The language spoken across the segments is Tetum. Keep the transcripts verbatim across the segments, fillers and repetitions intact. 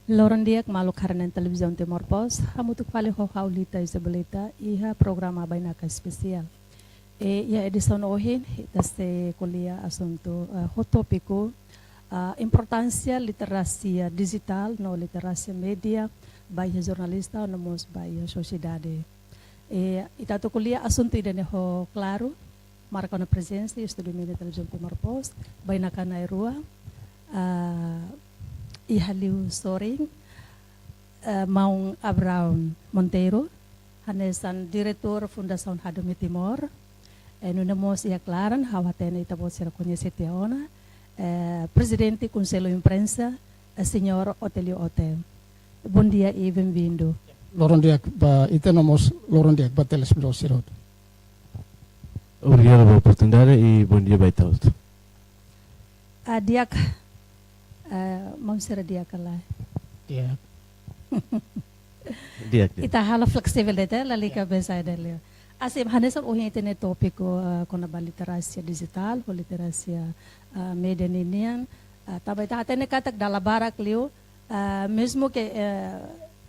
Loron di'ak maluk haree-na'in Televizaun Timor Post, hamutuk fali ho ha'u Lita Isabelita iha programa Bainaka Espesiál. E, iha edisaun ohin, ita sei ko'alia asuntu, eh, ho tópiku, ah, importánsia literasia dijitál no literasia média ba iha jornalista no mós ba iha sosiedade. E, ita atu ko'alia asuntu ida-ne'e ho klaru, marka ona prezensa iha estúdiu Media Televizaun Timor Post, bainaka na'in-rua, ah, iha liu sorin, eh, maun Abraão Monteiro, hanesan diretór Fundasaun Hadomi Timor, eh, nune'e mós iha klaran, ha'u hatene ita-boot sira koñese tiha ona, eh, Prezidente Konsellu Imprensa, eh, Señór Otélio Otem. Bondia i benvindu. Loron di'ak ba ita no mós loron di'ak ba telespetadór sira hotu. Obrigadu ba oportunidade i bondia ba ita hotu. Ah, di'ak, eh, maun sira di'ak ka lae? Di'ak. Di'ak, di'ak. Ita halo fleksível de'it, lalika Ya. besa ida liu. Hanesan ohin ita-nia tópiku, eh, kona-ba literasia dijitál, ho literasia, eh, média ninian. Eh, tanba ita hatene katak dala barak liu, eh, mezmu ke, eh,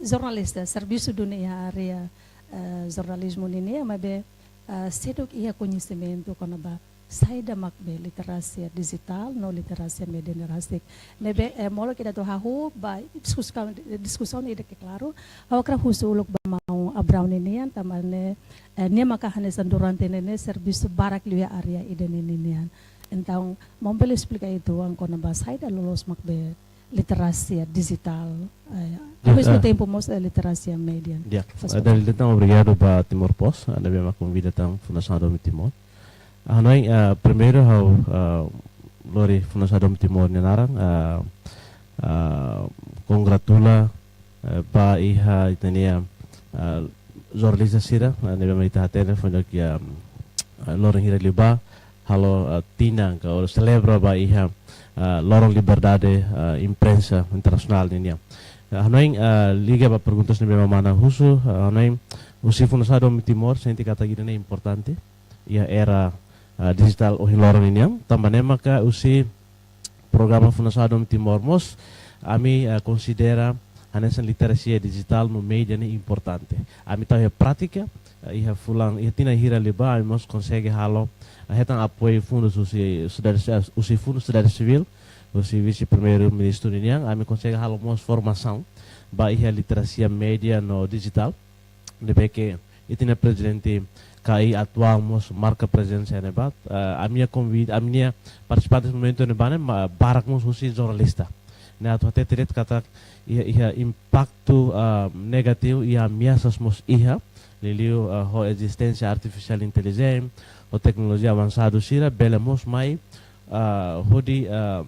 jornalista, servisu duni iha área, eh, jornalizmu ninian, maibé, eh, seidauk iha koñesimentu kona-ba saida mak be literasia dijitál no literasia média ne'e rasik. Ne'ebé, eh, molok ita atu hahú ba diskusaun, diskusaun ida ke klaru, ha'u hakarak husu uluk ba maun Abraão ninian, tanba ne'e, eh, nia maka hanesan durante ne'e, ne'e servisu barak liu iha área ida-ne'e ninian. Entaun, maun bele esplika uitoan kona-ba saida loloos mak be literasia dijitál, eh, Ya, ao mesmo eh. tempo mós, eh, literasia média. Ya, Faz eh, favor. Dari tentang obrigadu ba Timor Post, eh, ne'ebé mak konvida tan Fundasaun Hadomi Timor. Ah, hanoin, eh, primeiru ha'u, eh, lori Fundasaun Hadomi Timor nia naran, eh, eh, kongratula, eh, ba iha ita-nia, eh, jornalista sira, eh, ne'ebé mak ita hatene foin-sa'e, eh, loron hira liubá, halo, eh, tinan ka ou selebra ba iha, eh, loron liberdade, eh, imprensa internasionál ninian. Eh, hanoin, eh, liga ba perguntas ne'ebé maun husu, eh, hanoin husi Fundasaun Hadomi Timor, sente katak ida-ne'e importante iha era, eh, dijitál ohin loron ninian, tanba ne'e maka husi programa Fundasaun Hadomi Timor mós, ami, eh, konsidera hanesan literasia dijitál no média ne'e importante. Ami tau iha prátika, eh, iha fulan, iha tinan hira liubá, ami mós konsege halo, eh, hetan apoiu fundus husi sosiedade, eh, husi Fundu Sosiedade Sivíl, husi Vise-Primeiru-Ministru ninian, ami konsege halo mós formasaun ba iha literasia média no dijitál. Ne'ebé ke ita-nia prezidente K I atuál mós marka prezensa iha ne'ebá, eh, ami-nia konvida, ami-nia partisipantes momentu ne'ebá ne'e, ma-, barak mós husi jornalista. Ne'e atu hatete de'it katak iha, iha impaktu, eh, negativu i ameasas mós iha, liuliu, eh, ho ezisténsia artifisiál intelijénsia, ho teknolojia avansadu sira, bele mós mai, eh, hodi, eh,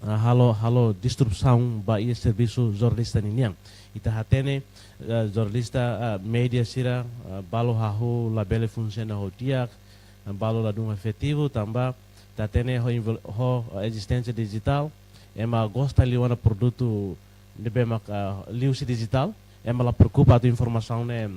ah, halo, halo disrupsaun ba iha servisu jornalista ninian. Ita hatene, ah, jornalista, ah, média sira, ah, balu hahú labele funsiona ho di'ak, ah, balu ladún efetivu, tanba ita hatene ho invol-, ho, ah, ezisténsia dijitál, ema gosta liu ona produtu ne'ebé mak, ah, liuhusi dijitál, ema la preokupa atu informasaun ne'e,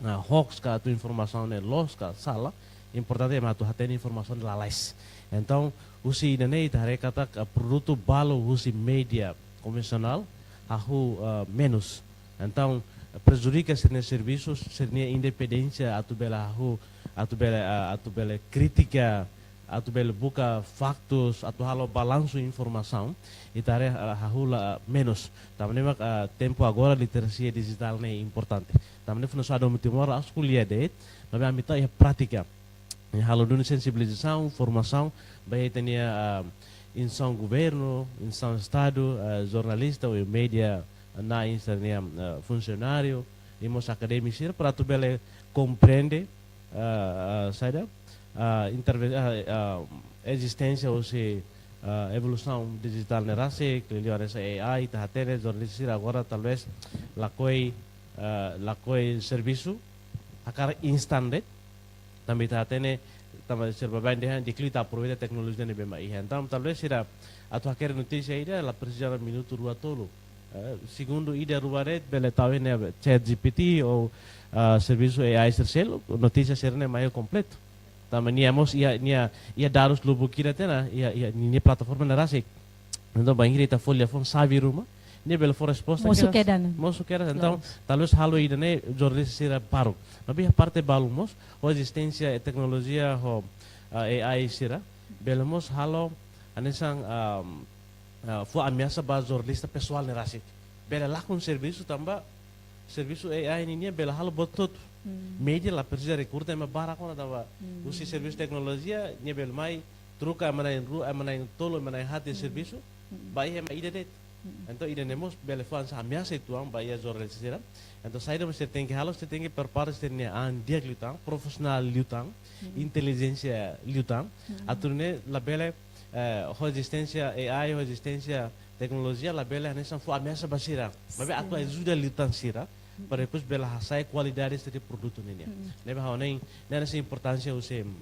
ah, hoax ka atu informasaun ne'e loos ka sala, importante ema atu hatene informasaun lalais. Entaun, husi ida-ne'e ita haree katak, ah, produtu balu husi média konvensionál hahú, ah, menus. Entaun, prejudika sira-nia servisu, sira-nia independénsia atu bele hahú, atu bele, ah, atu bele kritika, atu bele buka faktus, atu halo balansu informasaun, ita haree, ah, hahú la, ah, menus. Tanba ne'e mak, ah, tempu agora literasia dijitál ne'e importante. Tanba ne'e Fundasaun Hadomi Timor la'ós ko'alia de'it, maibé ami tau iha prátika. Halo duni sensibilizasaun, formasaun, ba iha ita-nia, ah, instituisaun governu, instituisaun Estadu, ah, jornalista ou média, ah, na'in sira-nia, ah, funsionáriu, i mós akadémiku sira, para atu bele komprende, ah, ah, saida, ah, interve-, ah, ah, ezisténsia husi, ah, evolusaun dijitál ne'e rasik, liuliu hanesan A I, ita hatene, jornalista sira agora talvés lakohi, ah, lakohi servisu, hakarak instan de'it, tanba ita hatene, tanba sira baibain dehan, di'ak liu ita aproveita teknolojia ne'ebé mak iha. Entaun, talvés sira atu hakerek notísia ida, la presiza minutu rua tolu. Eh, segundu ida rua de'it, bele tau iha ne'e ChatGPT ou, ah, servisu A I sira seluk, notísia sira-ne'e mai kompletu. Tanba nia mós iha, nia iha dadus lubuk ida tiha ona, iha, iha, nia plataforma ne'e rasik. Entaun, bainhira ita fó liafuan xave ruma, nia bele fó resposta mosu kedas, kedas ne'e. Mosu kedas. Entaun, loos, talvés halo ida-ne'e jornalista sira paruk. Maibé iha parte balu mós, ho ezisténsia teknolojia ho, ah, A I sira, bele mós halo hanesan, ah, ah, fó ameasa ba jornalista pesoál ne'e rasik. Bele lakon servisu tanba servisu A I nian bele halo buat hotu. Hmm. Média la presiza rekruta ema barak ona tanba, hmm, husi servisu teknolojia, nia bele mai troka ema na'in rua, ema na'in tolu, ema na'in haat iha, hmm, servisu, hmm, ba iha ema ida de'it. Hmm. Entaun ida-ne'e mós bele fó hanesan ameasa uitoan ba iha jornalista sira. Entaun saida mak sira tenke halo, sira tenke prepara sira-nia an di'ak liután, profisionál liután, hmm, intelijénsia liután. Hmm. Atu nune'e labele, eh, ho ezisténsia A I, ho ezisténsia teknolojia labele hanesan fó ameasa ba sira. Maibé atu, sin, ajuda liután sira, hmm, para depois bele hasa'e kualidade sira-nia produtu ninian. Hmm. Ne'ebé ha'u hanoin, ne'e hanesan importánsia husi, mm,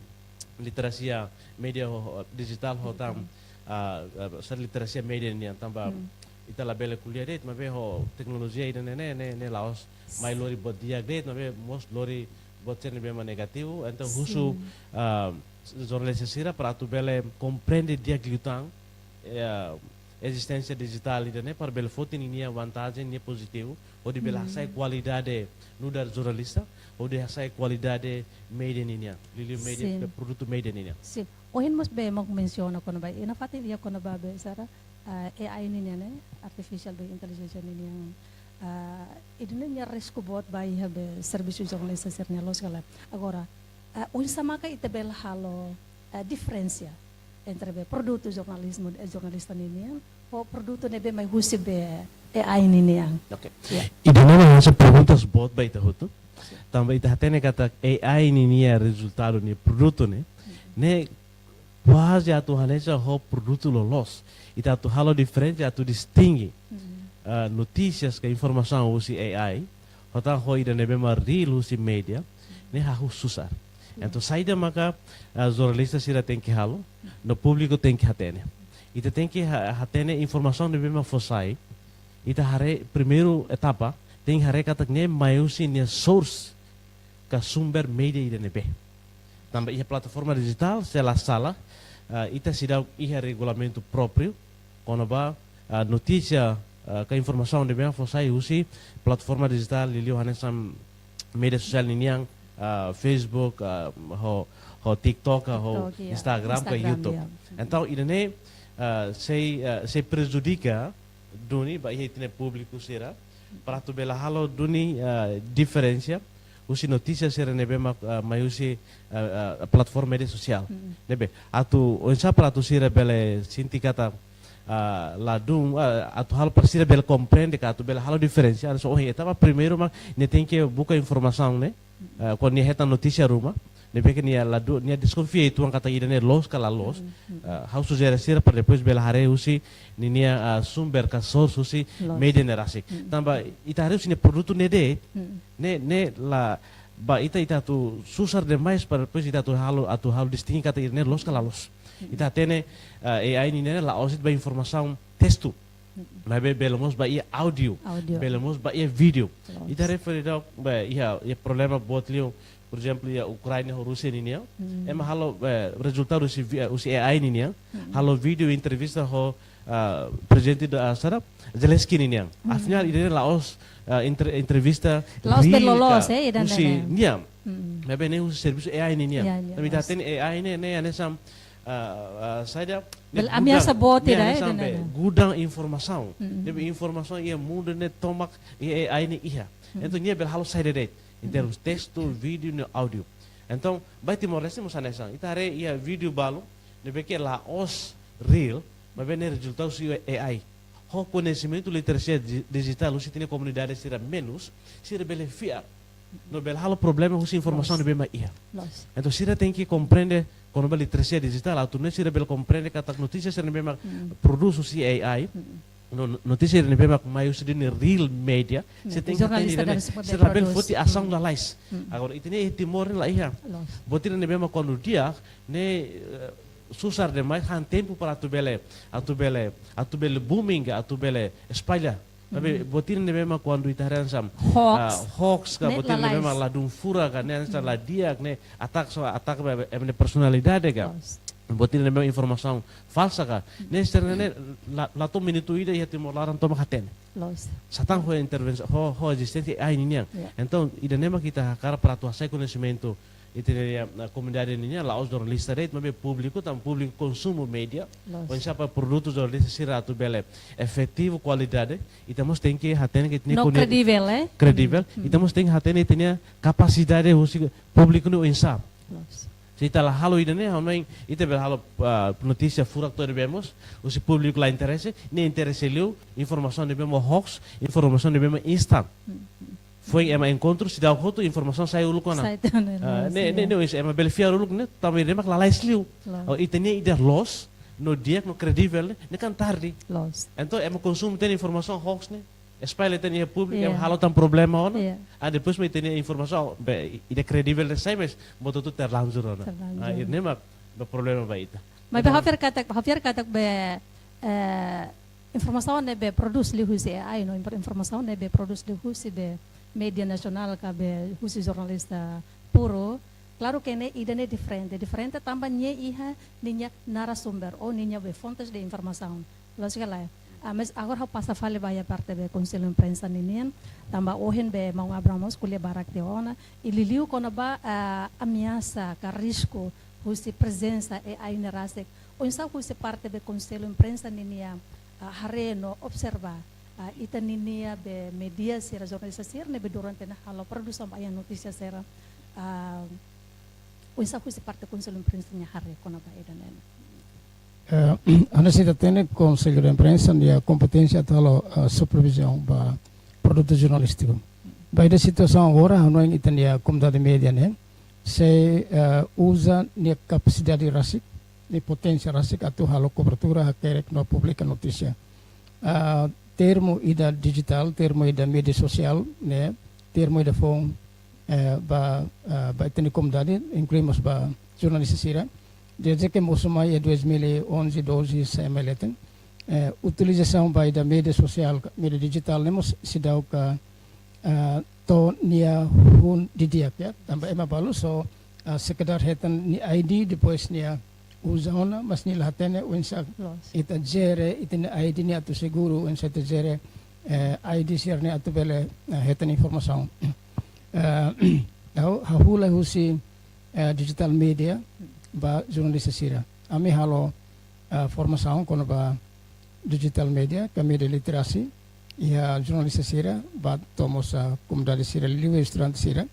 literasia média ho, ho, dijitál ho tan, hmm, ah, ah, sá, literasia média nian tanba, hmm, ita labele ko'alia de'it, maibé ho teknolojia ida-ne'e, ne'e, ne'e, ne'e la'ós mai lori buat di'ak de'it, maibé mós lori buat sira ne'ebé mak negativu. Entaun husu, sin, ah, jornalista sira para atu bele komprende di'ak liután, eh, ezisténsia dijitál ida-ne'e para bele foti ninia vantajen, nia pozitivu, hodi bele, hmm, hasa'e kualidade nu'udar jornalista, hodi hasa'e kualidade média ninian, liuliu média, sin, pe-, produtu média ninian. Sin. Ohin mós be mak mensiona kona-ba, iha fatin ida kona-ba be sara, ah, A I ninian ne'e, artificial be intelligence ninian, ah, ida-ne'e nia risku boot ba iha be servisu jornalista sira-nia loos ka lae. Agora, ah, oinsá maka ita bele halo, ah, diferensa entre be produtu jornalizmu, eh, jornalista ninian, ho produtu ne'ebé mai husi be A I ninian. Oke. Ya. Ida-ne'e mak hanesan perguntas boot ba ita hotu. Sin. Tanba ita hatene katak A I ninia rezultadu, nia produtu ne'e, hmm, ne'e kuaze atu hanesan ho produtu loloos. Ita atu halo diferente, atu distinge, hmm, ah, notísias ka informasaun husi A I, ho tan ho ida ne'ebé mak real husi média, ne'e hahú susar. Hmm. Entaun saida maka, ah, jornalista sira tenke halo, no públiku tenke hatene. Ita tenke ha-, hatene informasaun ne'ebé mak fó sai, ita haree primeiru etapa, tenke haree katak ne'e mai husi nia source ka sumber média ida ne'ebé. Tanba iha plataforma dijitál, se la sala, ah, ita seidauk iha regulamentu própriu kona-ba, ah, notísia, ah, ka informasaun ne'ebé mak fó sai husi plataforma dijitál, liuliu hanesan média sosiál ninian, ah, Facebook, ah, ho, ho TikTok, ho TikTok, ya. Instagram, ka Instagram, YouTube. Ya. Entaun, ida-ne'e, ah, sei, ah, sei prejudika duni ba iha ita-nia públiku sira, para atu bele halo duni, ah, diferensa husi notísia sira ne'ebé mak, ah, mai husi, ah, ah, plataforma média sosiál. Mm. Ne'ebé, atu, oinsá para atu sira bele sente katak, ah, ladún, ah, atu halo para sira bele komprende ka atu bele halo diferensa. Entaun, ohin, etapa primeiru mak nia tenke buka informasaun ne'e, ah, kuandu nia hetan notísia ruma, ne'ebé ke nia ladún, nia deskonfia uitoan katak ida-ne'e loos ka la loos. Mm, mm. Ah, ha'u sujere sira para depois bele haree husi ninia, ah, sumber ka source husi, loos, média ne'e rasik. Mm. Tanba ita haree husi nia produtu ne'e de'it, mm, ne'e, ne'e la, ba ita, ita atu susar demais para depois ita atu halo, atu halo distinge katak ida-ne'e loos ka la loos. Mm. Ita hatene, ah, A I nian ne'e la'ós de'it ba informasaun testu. Mm-mm. Maibé bele mós ba iha áudiu. Áudiu. Bele mós ba iha vídeo. Loos. Ita refere daudaun ba iha, iha problema boot liu, por ezemplu, iha Ukraina ho Rúsia ninian. Mm. Ema halo, eh, rezultadu husi vi-, eh, husi A I ninian. Mm. Halo vídeo entrevista ho, ah, prezidente da, ah, sara, Zelensky ninian. Mm. Afinál, ida-ne'e la'ós, ah, entre-, entrevista, la'ós be real, loloos, ka, eh, ida-ne'e, husi nia. Mm. Maibé ne'e husi servisu A I ninian. Ya, ya, loos. Tanba ita hatene A I ne'e, ne'e hanesan, ah, ah, saida, ne'e bele ameasa gudang, boot ne'e ida, eh, hanesan be, ida-ne'e, gudang informasaun. Mm. Ne'ebé informasaun iha mundu ne'e tomak iha A I ne'e iha. Mm. Entaun, nia bele halo saida de'it, em termos testu, vídeo, no áudiu. Entaun, ba Timor-Leste mós hanesan. Ita haree iha vídeo balu ne'ebé ke la'ós real, maibé ne'e rezultadu husi A I. Ho koñesimentu literasia di-, dijitál husi ita-nia komunidade sira menus, sira bele fiar. No bele halo problema husi informasaun, loos, ne'ebé mak iha. Loos. Entaun, sira tenke komprende kona-ba literasia dijitál, atu nune'e sira bele komprende katak notísia sira ne'ebé mak, mm, prodús husi A I, mm, no, no, notísia ne'ebé mak mai husi ita-nia real média, mm, sira tenke, jornalista hatene ida-ne'e, sira labele prodús, foti asaun, mm, lalais. Mm. Agora, ita-nia iha Timor ne'e la iha. Loos. Buat ida ne'ebé mak kuandu di'ak, ne'e, eh, susar demais, han tempu para atu bele, atu bele, atu bele booming, atu bele espalla. Tapi, mhm, buat ida ne'ebé mak kuandu ita haree hanesan, hoax, ah, hoax ka, ne'e buat ida ne'ebé mak lalais, ladún furak ka, ne'e hanesan, mhm, la di'ak, ne'e atak so, atak be, be, ema nia personalidade ka. Loos. botir ne'ebé informasaun falsa ka, ne'e sira ne'e la, la to'o minutu ida iha Timor laran tomak hatene. Loos. Satán ho intervensaun, ho, ho ezisténsia AI ninian. Ya. Entaun, ida-ne'e mak ita hakarak para atu hasai koñesimentu ita-nia, eh, komunidade ninian, la'ós jornalista de'it, maibé públiku, tanba públiku konsumu média, loos, oinsá para produtu jornalista sira atu bele efetivu, kualidade, ita mós tenke hatene katak ita-nia no kone-, kredivel, eh? Kredivel. Hmm. Ita mós tenke hatene ita-nia kapasidade husi públiku ne'e oinsá. Loos. Se ita la halo ida-ne'e, ha'u hanoin ita bele halo, ah, notísia furak to'o ne'ebé mós, husi públiku la interese, ne'e interese liu informasaun ne'ebé mak hoax, informasaun ne'ebé mak instan. Hmm. Foin ema enkontru, seidauk hotu, informasaun sai uluk ona. Sai tan, ah, loos, ne'e, ne'e, ya. Ne'e, ema bele fiar uluk ne'e, tanba ida-ne'e mak lalais liu. Loos. Oh, ita-nia ida loos, no di'ak, no kredivel ne'e, ne'e kan tarde. Loos. Entaun, ema konsumu tan informasaun hoax ne'e, espalla tan iha públiku, ya, ema halo tan problema ona. Ya. Ah, depois mak ita-nia informasaun, be, ida kredivel ne'e sai, mas, buat hotu terlanjur ona. Terlanjur. Ah, ida-ne'e mak, mak problema ba ita. Maibé, entaun, ha'u fiar katak, ha'u fiar katak be, eh, informasaun ne'ebé prodús liuhusi AI no infor-, informasaun ne'ebé prodús liuhusi be média nasionál ka be husi jornalista puru, klaru ke ne'e ida-ne'e diferente. Diferente tanba nia iha ninia narasumber, ou ninia be fontes de informasaun. Loos ka lae? Ah, mas agora ha'u pasa fali ba iha parte be Konsellu Imprensa ninian, tanba ohin be maun Abraham mós ko'alia barak tiha ona, i liuliu kona-ba, ah, ameasa ka risku husi prezensa AI ne'e rasik. Oinsá husi parte be Konsellu Imprensa ninia, ah, haree no observa, ah, ita ninia be média sira, jornalista sira ne'ebé durante ne'e halo produsaun ba iha notísia sira, ah, oinsá husi parte Konsellu Imprensa nia haree kona-ba ida-ne'e? Eh, hanesan ita hatene Konsellu Imprensa nia kompeténsia atu halo, ah, supervizaun ba produtu jornalístiku. Ba ida situasaun agora, ha'u hanoin ita-nia komunidade média ne'e, sei, eh, uza nia kapasidade rasik, nia poténsia rasik atu halo kobertura, hakerek no publika notísia. Ah, termu ida dijitál, termu ida média sosiál, ne'e, termu ida foun, eh, ba, ah, ba ita-nia komunidade, inklui mós ba jornalista sira. Desde ke mosu mai iha dois mil e onze, doze, sai mai leten, eh, utilizasaun ba ida média sosiál, média dijitál ne'e mós seidauk, ah, to'o nia hun didi'ak, ya. Tanba ema balu só, ah, sekedar hetan nia ID, depois nia uza ona, mas nia la hatene oinsá, loos, ita jere ita-nia ID ne'e atu seguru, oinsá ita jere, eh, ID sira-ne'e atu bele, eh, hetan informasaun. Eh, ha'u, ha'u hula husi, eh, digital media ba jornalista sira. Ami halo, eh, formasaun kona-ba digital media, ka media literacy, iha jornalista sira, ba to'o mós, ah, komunidade sira, liuliu estudante sira.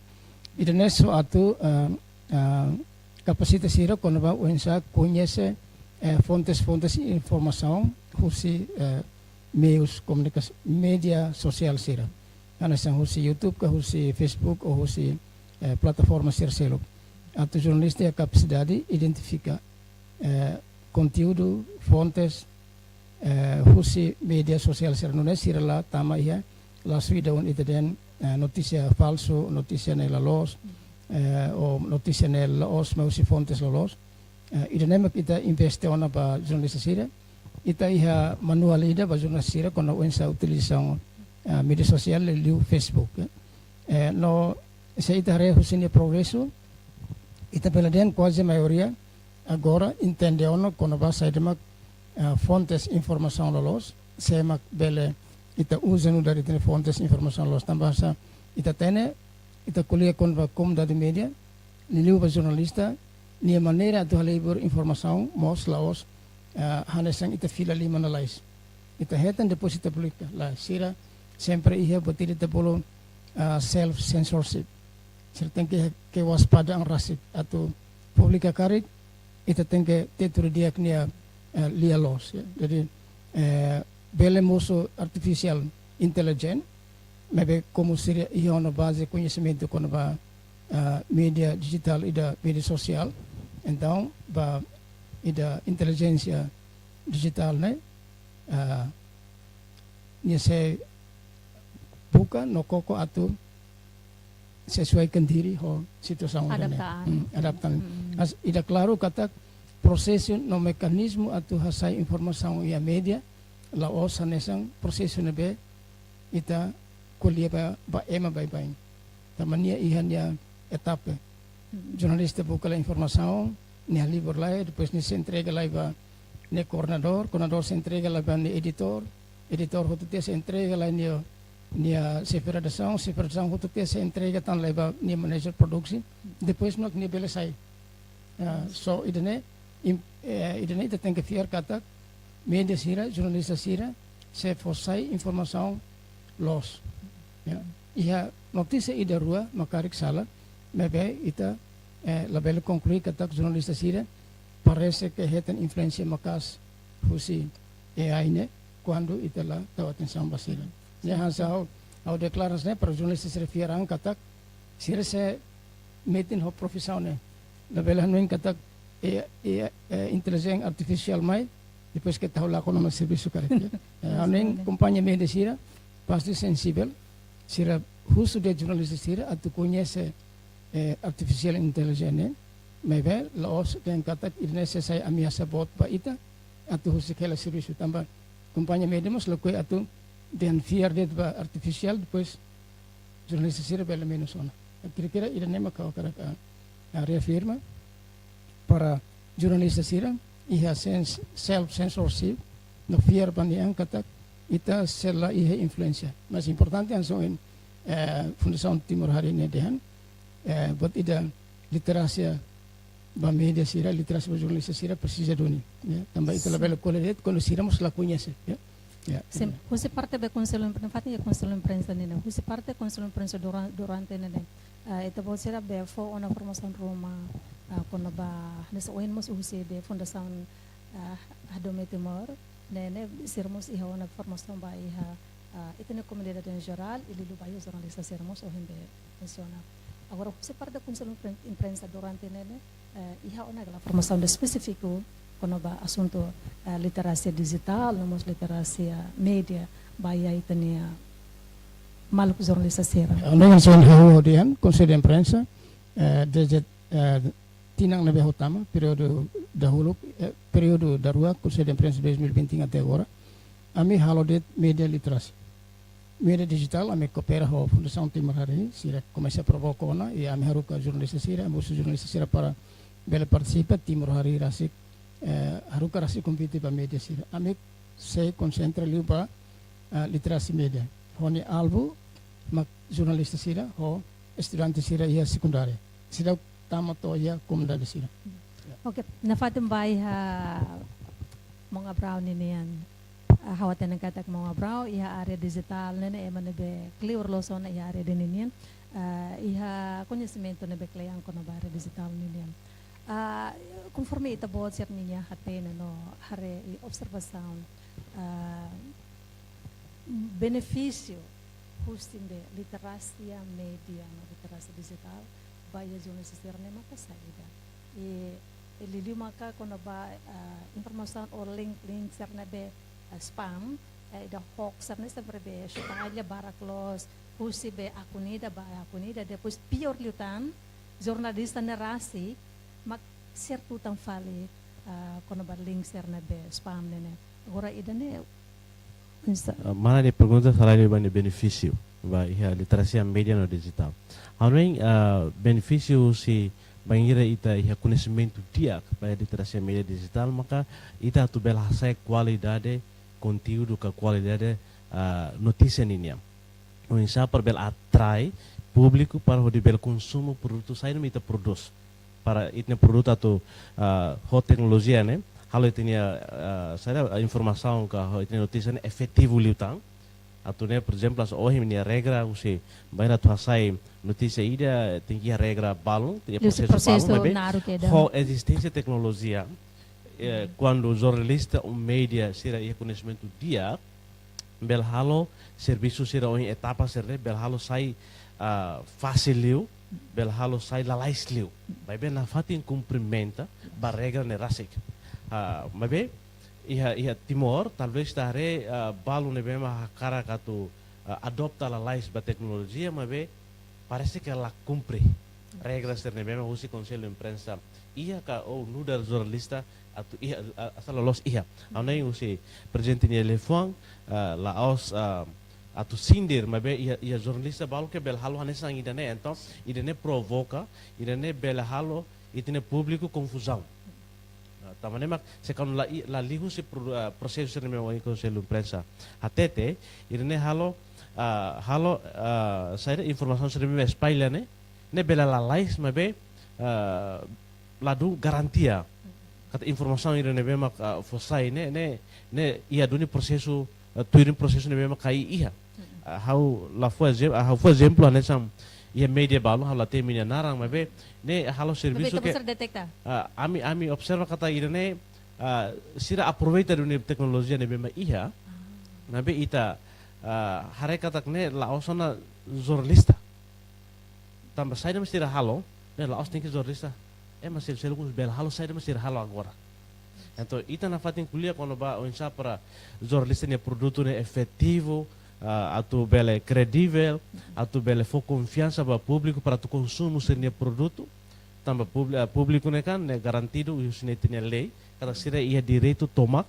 Ida-ne'e só atu, ah, ah, kapasita sira kona-ba oinsá koñese, eh, fontes-fontes informasaun husi, eh, meius komunikasaun, média sosiál sira. Hanesan husi YouTube ka husi Facebook ou husi, eh, plataforma sira seluk. Atu jornalista iha kapasidade identifika, eh, konteúdu, fontes, eh, husi média sosiál sira nune'e sira la tama iha, la suida un ita dehan, eh, notísia falsu, notísia ne'e la loos, eh, ou notísia ne'e la'ós mai husi fontes la loos. Eh, ida-ne'e mak ita investe ona ba jornalista sira. Ita iha manuál ida ba jornalista sira kona oinsá utilizasaun, eh, média sosiál liuliu Facebook, eh. Eh, no se ita haree husi nia progresu, ita bele dehan kuaze maioria agora entende ona kona-ba saida mak, eh, fontes informasaun loloos, sé mak bele ita uza nu'udar ita-nia fontes informasaun loloos. Tanba sá ita hatene, ita ko'alia kona-ba komunidade média, liuliu ba jornalista, nia maneira atu halibur informasaun mós la'ós, ah, hanesan ita fila liman lalais. Ita hetan depois ita publika. Lae, sira sempre iha buat ida ita bolu, ah, self censorship. Sira tenke, ke waspada an rasik atu publika karik, ita tenke tetu di'ak nia, eh, lia loos, ya. Jadi, eh, bele mosu artificial intelligence, maibé komu sira iha ona baze koñesimentu kona-ba, ah, média dijitál ida média sosiál, entaun ba ida intelijénsia dijitál ne'e, ah, nia sei buka no koko atu sesuaikan diri ho situasaun ida-ne'e. Adapta an. Hmm, adapta an. Hmm. Mas ida klaru katak prosesu no mekanizmu atu hasai informasaun iha média la'ós hanesan prosesu ne'ebé ita ko'alia ba, ba ema baibain. Tanba nia iha nia etapa. Hmm. Jornalista buka lai informasaun, nia halibur lai, depois nia sei entrega lai ba nia koordenadór, koordenadór sei entrega lai ba nia editór, editór hotu tiha sei entrega lai nia, nia xefe redasaun, xefe redasaun hotu tiha sei entrega tan lai ba nia manajer produksi, depois mak nia bele sai. Ah, so ida-ne'e, im-, eh, ida-ne'e ita tenke fiar katak média sira, jornalista sira sei fó sai informasaun loos. Ya. Iha notísia ida rua mak karik sala, maibé ita, eh, labele konklui katak jornalista sira parese ke hetan influénsia maka'as husi A I ne'e, kuandu ita la tau atensaun ba sira. Ya, hanesan ha'u, ha'u deklara hanesan ne'e para jornalista sira fiar an katak sira sei metin ho profisaun ne'e. Labele hanoin katak, eh, eh, eh, intelijénsia artifisiál mai, depois keta ha'u lakon ona servisu karik, ya. Eh, ha'u hanoin kompañia média sira pasti sensivel, sira husu de'it jornalista sira atu koñese, eh, artificial intelligence ne'e, maibé la'ós dehan katak ida-ne'e sei sai ameasa boot ba ita atu husik hela servisu, tanba kompañia média mós lakohi atu dehan fiar de'it ba artifisiál, depois jornalista sira bele menus ona. Kira-kira ida-ne'e mak ha'u hakarak, ah, ah, reafirma para jornalista sira iha sens-, self censorship, no fiar ba nia an katak ita sei la iha influénsia. Mas importante hanesan ohin, eh, Fundasaun Timor Harii ne'e dehan, eh, buat ida literasia ba média sira, literasia ba jornalista sira presiza duni, ya. Tanba ita labele ko'alia de'it kuandu sira mós la koñese, ya. Ya, sin, ya. Husi parte be Konsellu Imprensa, fatin ya Konsellu Imprensa ne'e, husi parte Konsellu Imprensa duran-, durante ne'e, eh, ita-boot sira be fó ona formasaun ruma, eh, kona-ba, hanesan ohin mós husi be Fundasaun, eh, Hadomi Timor, ne'e, ne'e, sira mós iha ona formasaun ba iha, eh, ita-nia komunidade en jerál, i liuliu ba iha jornalista sira mós ohin be mensiona. Agora, husi parte Konsellu Impren-, Imprensa durante ne'e, ne'e, eh, iha ona ka lae formasaun ida espesífiku kona-ba asuntu, eh, literasia dijitál, no mós literasia média, ba iha ita-nia maluk jornalista sira. Ohin hanesan ha'u dehan, Konsellu Imprensa, eh, dezde, eh, tinan ne'ebé ha'u tama, períodu dahuluk, eh, períodu daruak, Konsellu Imprensa dois mil e vinte até agora, ami halo de'it média literasia. Média dijitál, ami koopera ho Fundasaun Timor Harii, sira komesa provoka ona, i ami haruka jornalista sira, ami husu jornalista sira para bele partisipa, Timor Harii rasik, eh, haruka rasik konvite ba média sira. Ami sei konsentra liu ba, ah, literasia média. Ho nia alvu mak jornalista sira, ho estudante sira iha sekundária. Sira tama to'o iha komunidade sira. Oke, nafatin ba iha maun Abrao ninian. Ah, ha'u hatene katak maun Abrao iha área dijitál ne'e, ne'e ema ne'ebé kleur loos ona iha área ida-ne'e ninian. Ah, iha koñesimentu ne'ebé kle'an kona-ba área dijitál ninian. Ah, konforme ita-boot sira-nia hatene no haree i observasaun, ah, benefísiu husi be literasia média no literasia dijitál ba iha jornalista sira-ne'e maka saida. I, i liuliu maka kona-ba, ah, informasaun ou link, link sira ne'ebé, ah, spam, eh, ida hoax sira-ne'e sempre be espalla barak loos, husi be akun ida ba akun ida, depois piór liután, jornalista ne'e rasik mak sira tutan fali, ah, kona-ba link sira ne'ebé spam ne'e, ne'e. Agora ida-ne'e, insa- Ah, mana nia pergunta sala liu ba nia benefísiu ba iha literasia média no dijitál. Ha'u hanoin, ah, benefísiu husi bainhira ita iha koñesimentu di'ak ba iha literasia média dijitál, maka ita atu bele hasa'e kualidade konteúdu ka kualidade, ah, notísia ninian. Oinsá para bele atrai públiku para hodi bele konsumu produtu saida mak ita prodús. Para ita-nia produtu atu, ah, ho teknolojia ne'e, halo ita-nia, ah, saida, informasaun ka ho ita-nia notísia ne'e efetivu liután. Atu ne'e, por ezemplu, hanesan ohin nia regra husi bainhira atu hasa'e notísia ida, tenke iha regra balun, tenke iha prosesu balun, maibé naruk ida. Ho ezisténsia teknolojia, eh, kuandu jornalista ou média sira iha koñesimentu di'ak, bele halo servisu sira ohin etapa sira ne'e, bele halo sai, ah, fasil liu, bele halo sai lalais liu. Maibé nafatin kumprimenta ba regra ne'e rasik. Ah, maibé iha, iha Timor, talvés ita haree, ah, balu ne'ebé ema hakarak atu, ah, adopta lalais ba teknolojia, maibé parese ke la kumpre regra sira ne'ebé ema husi Konsellu Imprensa iha ka ou nu'udar jornalista atu iha, a-, asal lolos iha. Ha'u hanoin husi prezidente nia liafuan, ah, la'ós, ah, atu sindir, maibé iha, iha jornalista balu ke bele halo hanesan ida-ne'e, entaun ida-ne'e provoka, ida-ne'e bele halo ita-nia públiku konfuzaun. Tanba ne'e mak, se kuandu la i-, la liu husi pro-, ah, prosesu sira ne'ebé mak Konsellu Imprensa hatete, ida-ne'e halo, ah, halo, ah, saida, informasaun sira ne'ebé mak espalla ne'e, ne'e bele lalais maibé, ah, ladún garantia katak informasaun ida ne'ebé mak, ah, fó sai ne'e, ne'e, ne'e iha duni prosesu, eh, tuir prosesu ne'ebé mak kai iha. Ah, ha'u la fó ezem-, ah, ha'u fó ezemplu hanesan iha média balu, ha'u la temi nia naran, maibé ne'e halo servisu ke, ah, ami, ami observa katak ida-ne'e, ah, sira aproveita duni teknolojia ne'ebé mak iha, maibé ita, ah, haree katak ne'e la'ós ona jornalista. Tanba saida mak sira halo, ne'e la'ós tenke jornalista. Ema seluk-seluk mós bele halo saida mak sira halo agora. Entaun, ita nafatin ko'alia kona-ba oinsá para jornalista nia produtu ne'e efetivu, ah, atu bele kredivel, atu bele fó konfiansa ba públiku para atu konsumu sira-nia produtu. Tanba públi-, ah, públiku ne'e kan, ne'e garantidu husi ita-nia lei, katak sira iha direitu tomak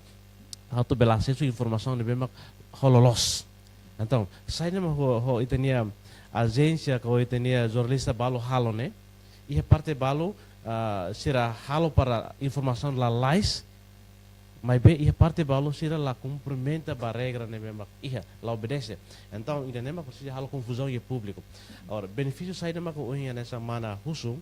atu bele asesu informasaun ne'ebé mak ho loloos. Entaun, saida mak ho, ho ita-nia ajénsia, ka ho ita-nia jornalista balu halo ne'e, iha parte balu, ah, sira halo para informasaun lalais, maibé iha parte balu sira la kumprimenta ba regra ne'ebé mak iha, la obedese. Entaun, ida-ne'e mak presiza halo konfuzaun iha públiku. Agora, benefísiu saida mak ohin hanesan mana husu,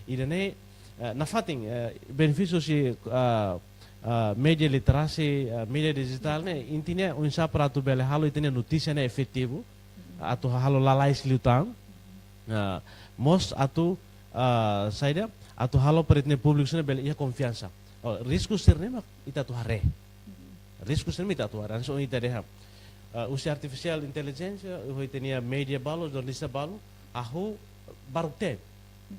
ida-ne'e, eh, nafatin, eh, benefísiu husi, ah, ah, média literasi, ah, média dijitál ne'e, intinya oinsá para atu bele halo ita-nia notísia ne'e efetivu, atu halo lalais liután. Ah, mós atu, ah, saida, atu halo para ita-nia públiku sira bele iha konfiansa. Oh, risku sira-ne'e mak ita atu haree. Risku sira-ne'e mak ita atu haree. Hanesan ita dehan, ah, husi artificial intelligence, ho ita-nia média balu, jornalista balu, hahú baruk-teen.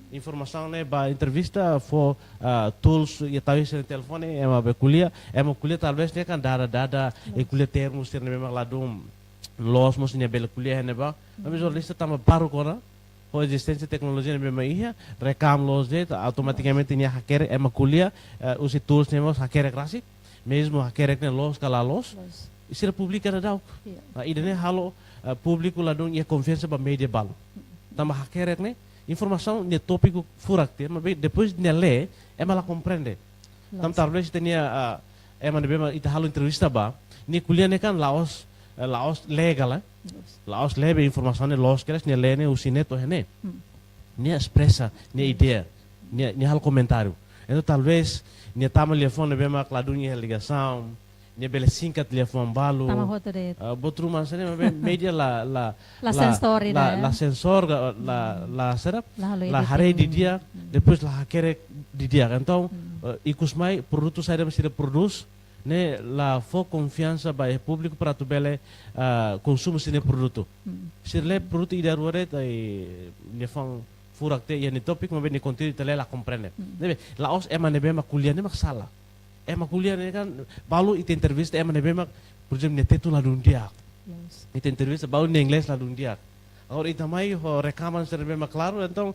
Informasaun ne'e ba entrevista fó, ah, tools, iha tau sira-nia telefone, ema bele ko'alia, ema ko'alia talvés ne'e kan dada, dada, i ko'alia termu sira ne'ebé mak ladún loos mós nia bele ko'alia iha ne'ebá. Maibé jornalista tanba baruk ona ho ezisténsia teknolojia ne'ebé mak iha, rekam loos de'it, automatikamente nia hakerek, ema ko'alia, eh, husi tools ne'e mós hakerek rasik, mezmu hakerek ne'e loos ka la loos, loos, i sira publika daudaun. Iya. Ah, ida-ne'e halo, ah, públiku ladún iha konfiansa ba média balu. Tanba hakerek ne'e, informasaun ne'e tópiku furak tiha, maibé depois nia lee, ema la komprende. Loos. Tanba talvés ita-nia, ah, ema ne'ebé mak ita halo entrevista ba, nia ko'alia ne'e kan la'ós, eh, la'ós lee ka lae. Loos. La'ós lee be informasaun ne'e loos kedas, nia lee ne'e husi ne'e to'o iha ne'e. Hmm. Nia espresa nia ideia, nia, nia halo komentáriu. Entaun talvés nia tama liafuan ne'ebé mak ladún iha ligasaun, nia bele singkat liafuan balu. Tama hotu de'it. Ah, buat ruma sira-ne'e maibé média la, la, la, la sensor ida, la, ya, la sensor ka, la, hmm, la sera, la halo, la haree didi'ak, hmm, depois la hakerek didi'ak. Entaun, hmm, eh, ikus mai produtu saida mak sira prodús ne'e la fó konfiansa ba iha públiku para atu bele, ah, konsumu sira-nia produtu. Hmm. Sira lee produtu ida rua de'it, ai, liafuan furak tiha iha nia tópiku, maibé nia konteúdu ita lee la komprende. Hmm. Ne'ebé, la'ós ema ne'ebé mak ko'alia ne'e mak sala. Ema ko'alia ne'e kan, balu ita entrevista ema ne'ebé mak, por ezemplu, nia tetun ladún di'ak. Yes. Ita entrevista balu nia inglés ladún di'ak. Agora ita mai ho rekaman sira ne'ebé mak klaru, entaun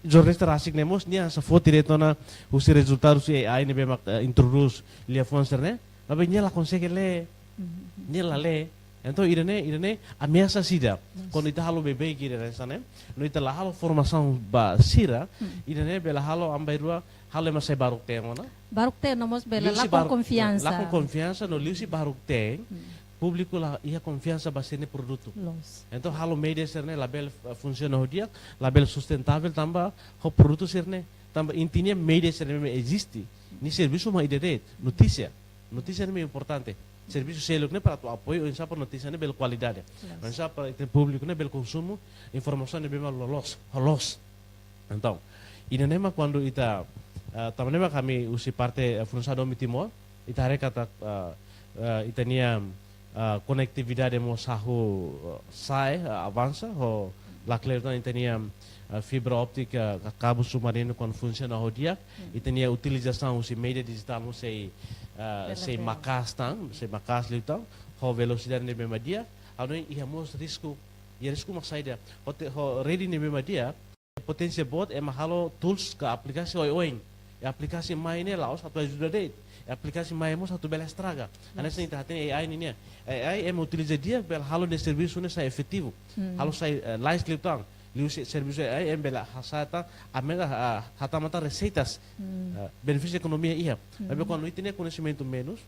jornalista rasik ne'e mós nia hanesan foti de'it ona husi rezultadu husi A I ne'ebé mak, eh, introdús liafuan sira-ne'e, maibé nia la konsege lee, mhm, nia la lee. Entaun ida-ne'e, ida-ne'e ameasa ida. Yes. Kuandu ita halo beibeik ida hanesan ne'e, no ita la halo formasaun ba sira, hmm, ida-ne'e bele halo an bainrua halo ema sai baruk-teen ona. Baruk-teen no mós bele liuhusi lakon baruk-, konfiansa. Lakon konfiansa, no liuhusi baruk-teen, hmm, públiku la iha konfiansa ba sira-nia produtu. Loos. Entaun halo média sira-ne'e labele, eh, funsiona ho di'ak, labele sustentável tanba ho produtu sira-ne'e. Tanba intinya média sira-ne'e eziste, nia servisu mak ida de'it, notísia. Notísia ne'e importante. Servisu seluk ne'e para atu apoiu oinsá para notísia ne'e bele kualidade. Yes. Oinsá para ita públiku ne'e bele konsumu informasaun ne'ebé mak loloos, loos. Entaun, ida-ne'e mak kuandu ita, ah, tanba ne'e mak ami husi parte, ah, Fundasaun Domi Timor, ita haree katak, ah, ah, ita-nia, ah, konektividade mós hahú, ah, sa'e, ah, avansa, ho lakleur tan ita-nia, ah, fibra óptika, ka kabu submarinu kuandu funsiona ho di'ak, hmm, ita-nia utilizasaun husi média dijitál mós sei, ah, sei maka'as tan, sei maka'as liután, ho velosidade ne'ebé mak di'ak, ha'u hanoin iha mós risku, iha risku mak saida, ho te-, ho rede ne'ebé mak di'ak, poténsia boot ema halo tools ka aplikasi oioin. I aplikasi mai ne'e la'ós atu ajuda de'it. I aplikasi mai mós atu bele estraga. Yes. Hanesan ita hatene A I nian. A I ema utiliza di'ak bele halo nia servisu ne'e sai efetivu. Hmm. Halo sai, eh, lais liután. liuhusi servisu A I ema bele hasa'e tan, aumenta, ah, hatama tan reseitas, Hmm. ah, benefísiu ekonomia iha. Hmm. Maibé kuandu ita-nia koñesimentu menus,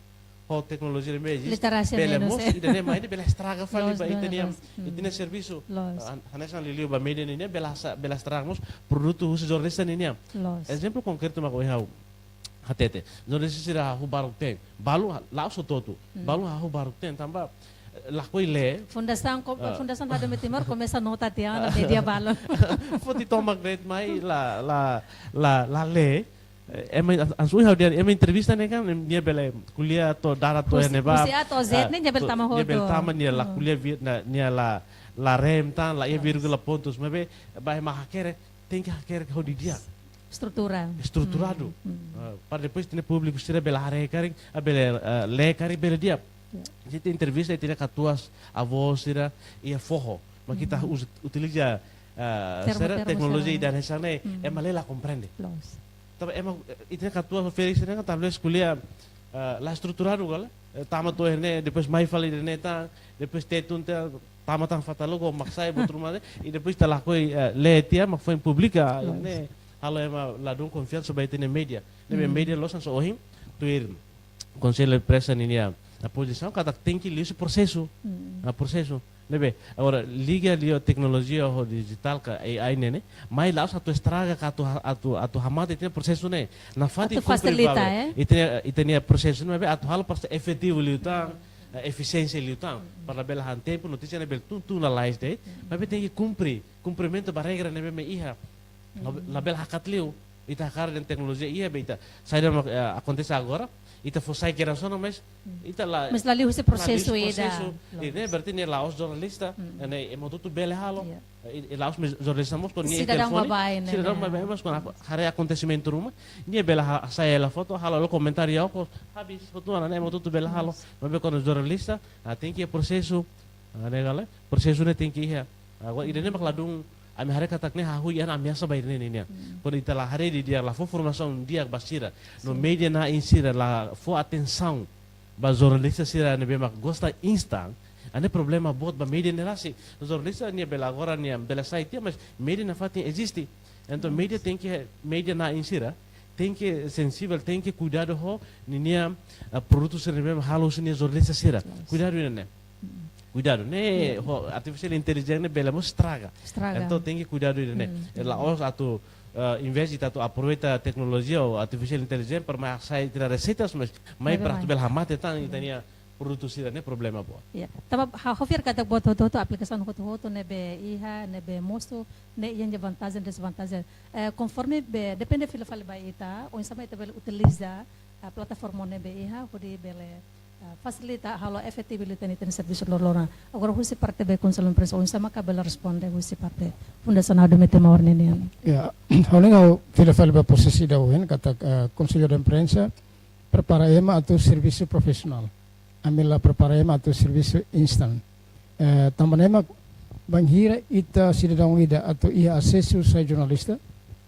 ho teknolojia ne'ebé eziste, Literasia bele menus, mós, eh. ida-ne'e mai ne'e bele estraga fali Loos, ba loos, ita-nia, loos. Hmm. ita-nia servisu. Loos. Ah, hanesan liuliu ba média ninian bele hasa-, bele estraga mós produtu husi jornalista ninian. Loos. Ezemplu konkretu mak ohin ha'u hatete. Jornalista sira hahú baruk-teen. Balu ha-, la'ós hotu-hotu. Hmm. Balu hahú baruk-teen tanba, eh, lakohi lee. Fundasaun ko-, Ah. Fundasaun Rádio Metimor komesa nota tiha ona média balu. Foti tomak de'it mai la, la, la, la lee. Eh, ema, an-, ansu hau dia, ema entrevista ne'e kan, em, nia bele ko'alia to'o darat to'o Hus-, ne'ebá. husi A to'o Z Ah, ne'e nia bele to-, tama nia bele hotu. tama, nia la Hmm. ko'alia vi-, na, nia la, la rem tan, la iha Yes. vírgula pontus. Maibé, ba ema hakerek, tenke hakerek hodi di'ak. Estrutura. Estruturadu. Hmm, hmm. Ah, para depois ita-nia públiku sira bele haree karik, ah, bele, ah, lee karik bele di'ak. Ya. Ita entrevista ita-nia katuas avó sira iha foho. Mak ita Hmm. uza, utiliza, ah, Termu-termu sira teknolojia sira. Ida hanesan ne'e, Hmm. ema lee la komprende. Loos. Tanba ema, eh, ita-nia katuas Felix ne'e kan talvez ko'alia, ah, la estruturadu kala. Eh, tama to'o ne'e, depois mai fali ne'e tan, depois Tetun tan, tama tan fatal logo, mak sai buat ruma ne'e, i depois ita lakohi, eh, lee tiha, mak foin publika, Loos. ne'e, halo ema ladún konfiansa ba ita-nia média. Ne'ebé Hmm. média loos hanesan ohin, tuir Konsellu Imprensa ninia pozisaun, katak tenke liuhusi prosesu. Hmm. Ah, prosesu. Ne'ebé, agora, liga liu teknolojia ho dijitál ka A I ne'e, ne'e, mai la'ós atu estraga ka atu ha-, atu, atu hamate ita-nia prosesu ne'e. Nafatin Atu kumpre fasilita, ba, eh? ita-nia, ita-nia prosesu ne'ebé atu halo para efetivu liután, eh, efisiénsia liután. Para bele han tempu, notísia ne'e bele tun, tun lalais de'it. Maibé tenke kumpre, kumprimentu ba regra ne'ebé mak iha. La, labele hakat liu. Ita hakarak dehan teknolojia iha, be ita. Saida mak, eh, akontese agora, ita fó sai gerasaun, mas ita la, Mas la liuhusi prosesu la liuhusi ida. prosesu. Loos. Ne'e berarti ne'e la'ós jornalista, Hmm. ne'e ema hotu-hotu bele halo. Ya. Eh, i, i la'ós mós jornalista mós, kuandu nia iha Sidadaun telefone, baibain, ne'e, sidadaun ne'e. Baibain, mas kuandu haree akontesimentu ruma, nia bele ha-, hasa'e hela foto, halo, halo komentáriu, halo, habis, hotu ona, ne'e ema hotu-hotu bele halo. Maibé kuandu jornalista, ah, tenke prosesu, ah, ne'e kala, prosesu ne'e tenke iha. Agora, ida-ne'e mak ladún, ami haree katak ne'e hahú iha ameasa ba ida-ne'e nian. Hmm. Kuandu ita la haree didi'ak, la fó formasaun di'ak ba sira, no, sin, média na'in sira la fó atensaun ba jornalista sira ne'ebé mak gosta instan, ne'e problema boot ba média ne'e rasik. Jornalista nia bele agora nia bele sai tiha, mas média nafatin eziste. Entaun, yes, média tenke, média na'in sira tenke sensivel, tenke kuidadu ho ninia, ah, produtu sira ne'ebé halo husi nia jornalista sira. Yes. Kuidadu ida-ne'e. Hmm. Kuidadu, ne'e, ya, ho artificial intelligence ne'e bele mós estraga. Estraga. Entaun tenke kuidadu ida-ne'e. Hmm. La'ós atu, ah, envezde ita atu aproveita teknolojia ou artificial intelligence para mai hasa'e ita-nia reseitas, mas mai, maibé para atu, mai, bele hamate tan, ya, ita-nia produtu sira-ne'e problema boot. Ya. Tanba ha-, ha'u fiar katak buat hotu-hotu, aplikasaun hotu-hotu ne'ebé iha, ne'ebé mosu, ne'e iha nia vantajen, dezvantajen. Eh, konforme be, depende fila fali ba ita, oinsá mak ita bele utiliza, ah, plataforma ne'ebé iha, hodi bele, ah, fasilita, halo efetivu liután ita-nia servisu loroloron. Agora husi parte be Konsellu Imprensa, oinsá maka bele responde husi parte Fundasaun Rádio Metimor ninian. Ya, ha'u hanoin ha'u fila fali ba pozísaun ida ohin, katak, ah, Konsellu de Imprensa prepara ema atu servisu profisionál. Ami la prepara ema atu servisu instan. Eh, tanba ne'e mak bainhira ita sidadaun ida atu iha asesu sai jornalista,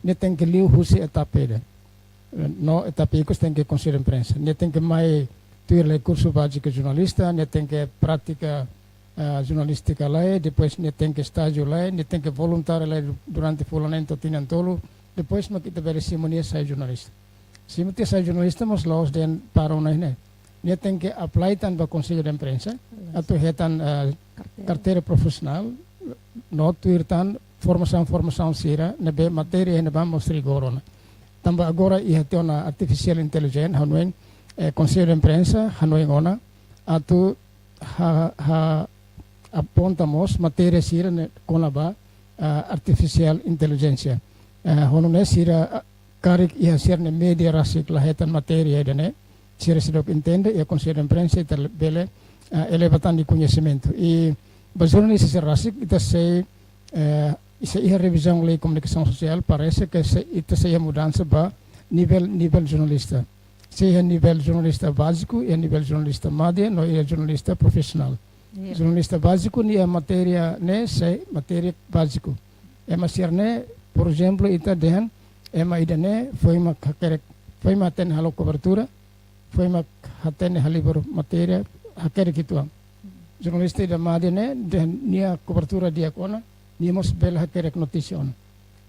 nia tenke liu husi etapa ida. Eh, no etapa ikus tenke Konsellu Imprensa. Nia tenke mai tuir lai kursu báziku jornalista, nia tenke prátika, eh, jornalístika lai, depois nia tenke estájiu lai, nia tenke voluntáriu lai du-, durante fulan neen to'o tinan tolu, depois mak ita bele simu nia sai jornalista. Simu tiha sai jornalista mós la'ós dehan para ona ne'e. Nia tenke apply tan ba Konsellu de Imprensa, yes, atu hetan, eh, karteira, karteira profisionál, no tuir tan formasaun, formasaun sira ne'ebé matéria ne'ebá mós rigór ona. Tanba agora iha tiha ona artificial intelligence, hanoin, eh, Konsellu de Imprensa hanoin ona atu ha, ha aponta mós matéria sira-ne'e kona-ba, ah, artificial intelligence. Ah, ho nune'e sira, ah, karik iha sira-nia média rasik la hetan matéria ida-ne'e, sira seidauk entende, iha Konsellu de Imprensa ita le-, bele, ah, eleva tan nia koñesimentu. I ba jornalista sira rasik ita sei, eh, sei iha revizaun lei komunikasaun sosiál, parese ke sei, ita sei iha mudansa ba nivel, nivel jornalista. Sei iha nivel jornalista báziku, iha nivel jornalista média, no iha jornalista profisionál. Ya. Jornalista báziku nia matéria ne'e sei matéria báziku. Ema sira-ne'e, por ezemplu, ita dehan, ema ida-ne'e foin mak hakerek, foin mak hatene halo kobertura, foin mak hatene halibur matéria, hakerek uitoan. Jornalista ida média ne'e, dehan nia kobertura di'ak ona, nia mós bele hakerek notísia ona.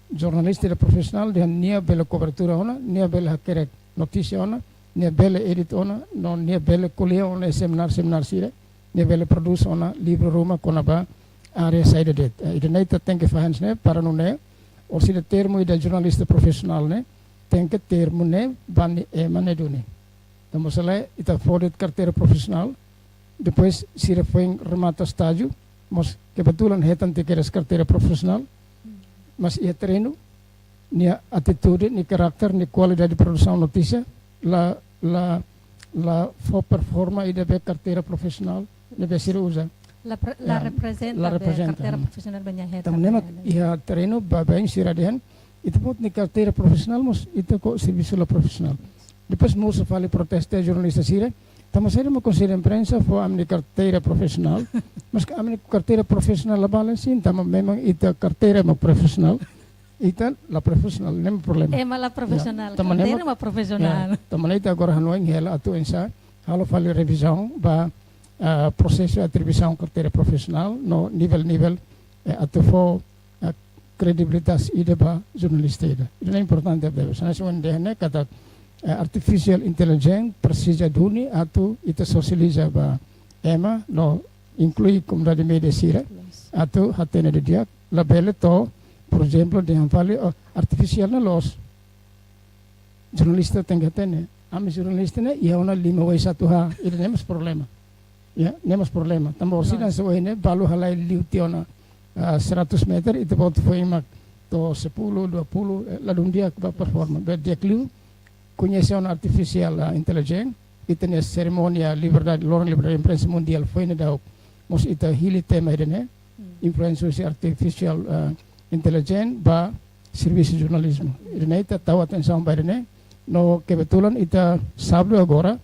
Jornalista ida profisionál dehan nia bele kobertura ona, nia bele hakerek notísia ona, nia bele edit ona, no nia bele ko'alia ona iha semináriu, semináriu sira, nia bele prodús ona livru ruma kona-ba área saida de'it. Eh, ida-ne'e ita tenke fahe hanesan ne'e para nune'e, orsida termu ida jornalista profisionál ne'e, tenke termu ne'e ba ema ne'e duni. Tanba selae ita fó de'it karteira profisionál, depois sira foin remata estájiu, mós kebetulan hetan tiha kedas karteira profisionál, mas iha terrenu, nia atitude, nia karakter, nia kualidade produsaun notísia, la, la, la fó performa ida be karteira profisionál ne'ebé sira uza. La pre-, la Ya, reprezenta la be reprezenta, karteira hmm. profisionál be nia hetan. Entaun, ne'e mak be, iha terrenu, baibain sira dehan, ita-boot nia karteira profisionál, mas ita-nia servisu la profisionál. Depois mosu fali protesta jornalista sira, tanba saida mak Konsellu Imprensa fó ami-nia karteira profisionál, mas ami-nia karteira profisionál la balance, tanba memang ita karteira mak profisionál, ita la profisionál, ne'e mak problema. Ema la profisionál, Ya, tanba ne'e karteira mak, mak profisionál. Ya, tanba ne'e ita agora hanoin hela atu oinsá halo fali revizaun ba, ah, prosesu atribuisaun karteira profisionál no nivel-nivel, eh, atu fó, eh, kredibilidade ida ba jornalista ida. Ida-ne'e importante tebes. Hanesan ohin dehan ne'e katak, eh, artificial intelligence presiza duni atu ita sosializa ba ema no inklui komunidade média sira atu hatene didi'ak, labele to'o, por ezemplu, dehan fali, oh, artificial ne'e loos. Jornalista tenke hatene. Ami jornalista ne'e iha ona lima wai satu ha, ida-ne'e mós problema. Ya, ne'e mós problema. Tanba orsida Loos. hanesan ohin ne'e, balu halai liu tiha ona, ah, seratus meter, ita-boot foin mak to'o sepuluh, dua puluh, eh, ladún di'ak ba performa. Be di'ak liu, koñese ona artificial, ah, intelligence, ita-nia serimónia liberdade, loron liberdade imprensa mundiál foin daudauk mós ita hili tema ida-ne'e, Hmm. influénsia husi artificial, ah, intelligence ba servisu jornalizmu. Ida-ne'e ita tau atensaun ba ida-ne'e, no kebetulan ita sábadu agora,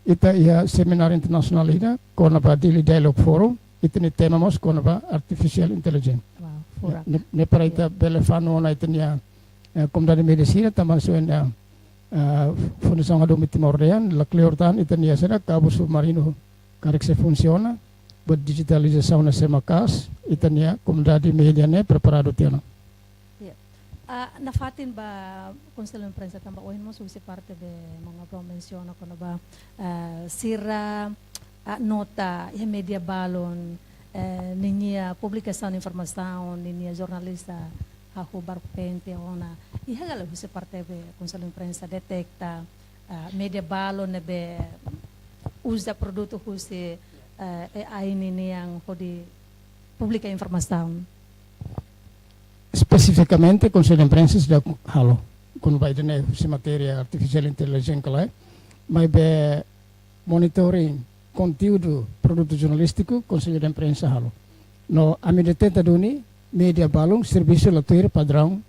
ita iha semináriu internasionál ida, kona-ba Dili Dialogue Forum, ita-nia tema mós kona-ba artificial intelligence. Wow, Ya, furak. ne'e, ne'e para ita Ya. bele fanun ona ita-nia, eh, komunidade média sira, tanba hanesan ohin, eh, Fundasaun Hadomi Timor dehan, la kleur tan ita-nia sira, kabu submarinu karik sei funsiona, buat dijitalizasaun ne'e sei maka'as, ita-nia komunidade média ne'e preparadu tiha ona. Ya. Ah, nafatin ba Konsellu Imprensa tanba ohin mós husi parte be maun Abrão mensiona kona-ba, ah, sira, ah, nota iha média balun, eh, ninia publikasaun informasaun, ninia jornalista hahú barku pente ona. Iha ka lae husi parte be Konsellu Imprensa deteta, ah, média balun ne'ebé uza produtu husi, eh, A I ninian hodi publika informasaun? Espesifikamente, Konsellu Imprensa seidauk halo kona-ba ida-ne'e husi matéria artificial intelligence ka lae, maibé monitoring konteúdu produtu jornalístiku, Konsellu Imprensa halo. No ami deteta duni, média balun servisu la tuir padraun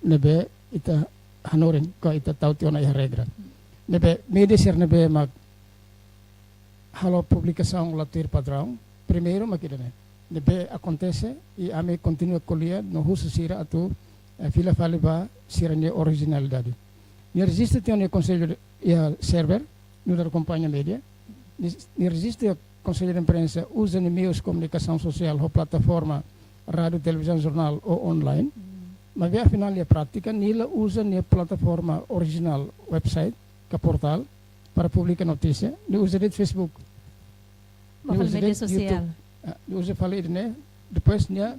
ne'ebé ita hanorin, ka ita tau tiha ona iha regra. Ne'ebé média sira ne'ebé mak halo publikasaun la tuir padraun, primeiru mak ida-ne'e. Ne'ebé akontese, i ami kontinua ko'alia no husu sira atu, eh, fila fali ba sira-nia orijinalidade. Nia rejistu tiha ona iha Konsellu de, iha server, nu'udar kompañia média. Nia, nia rejistu iha Konsellu Imprensa, uza nia meius komunikasaun sosiál ho plataforma rádiu, televizaun, jornál ou online. Hmm. Maibé afinál iha prátika, nia la uza nia plataforma orijinál, website ka portál, para publika notísia, nia uza de'it Facebook. Ba Nia fali uza média de'it sosiál. YouTube. Ah, nia uza fali ida-ne'e, depois nia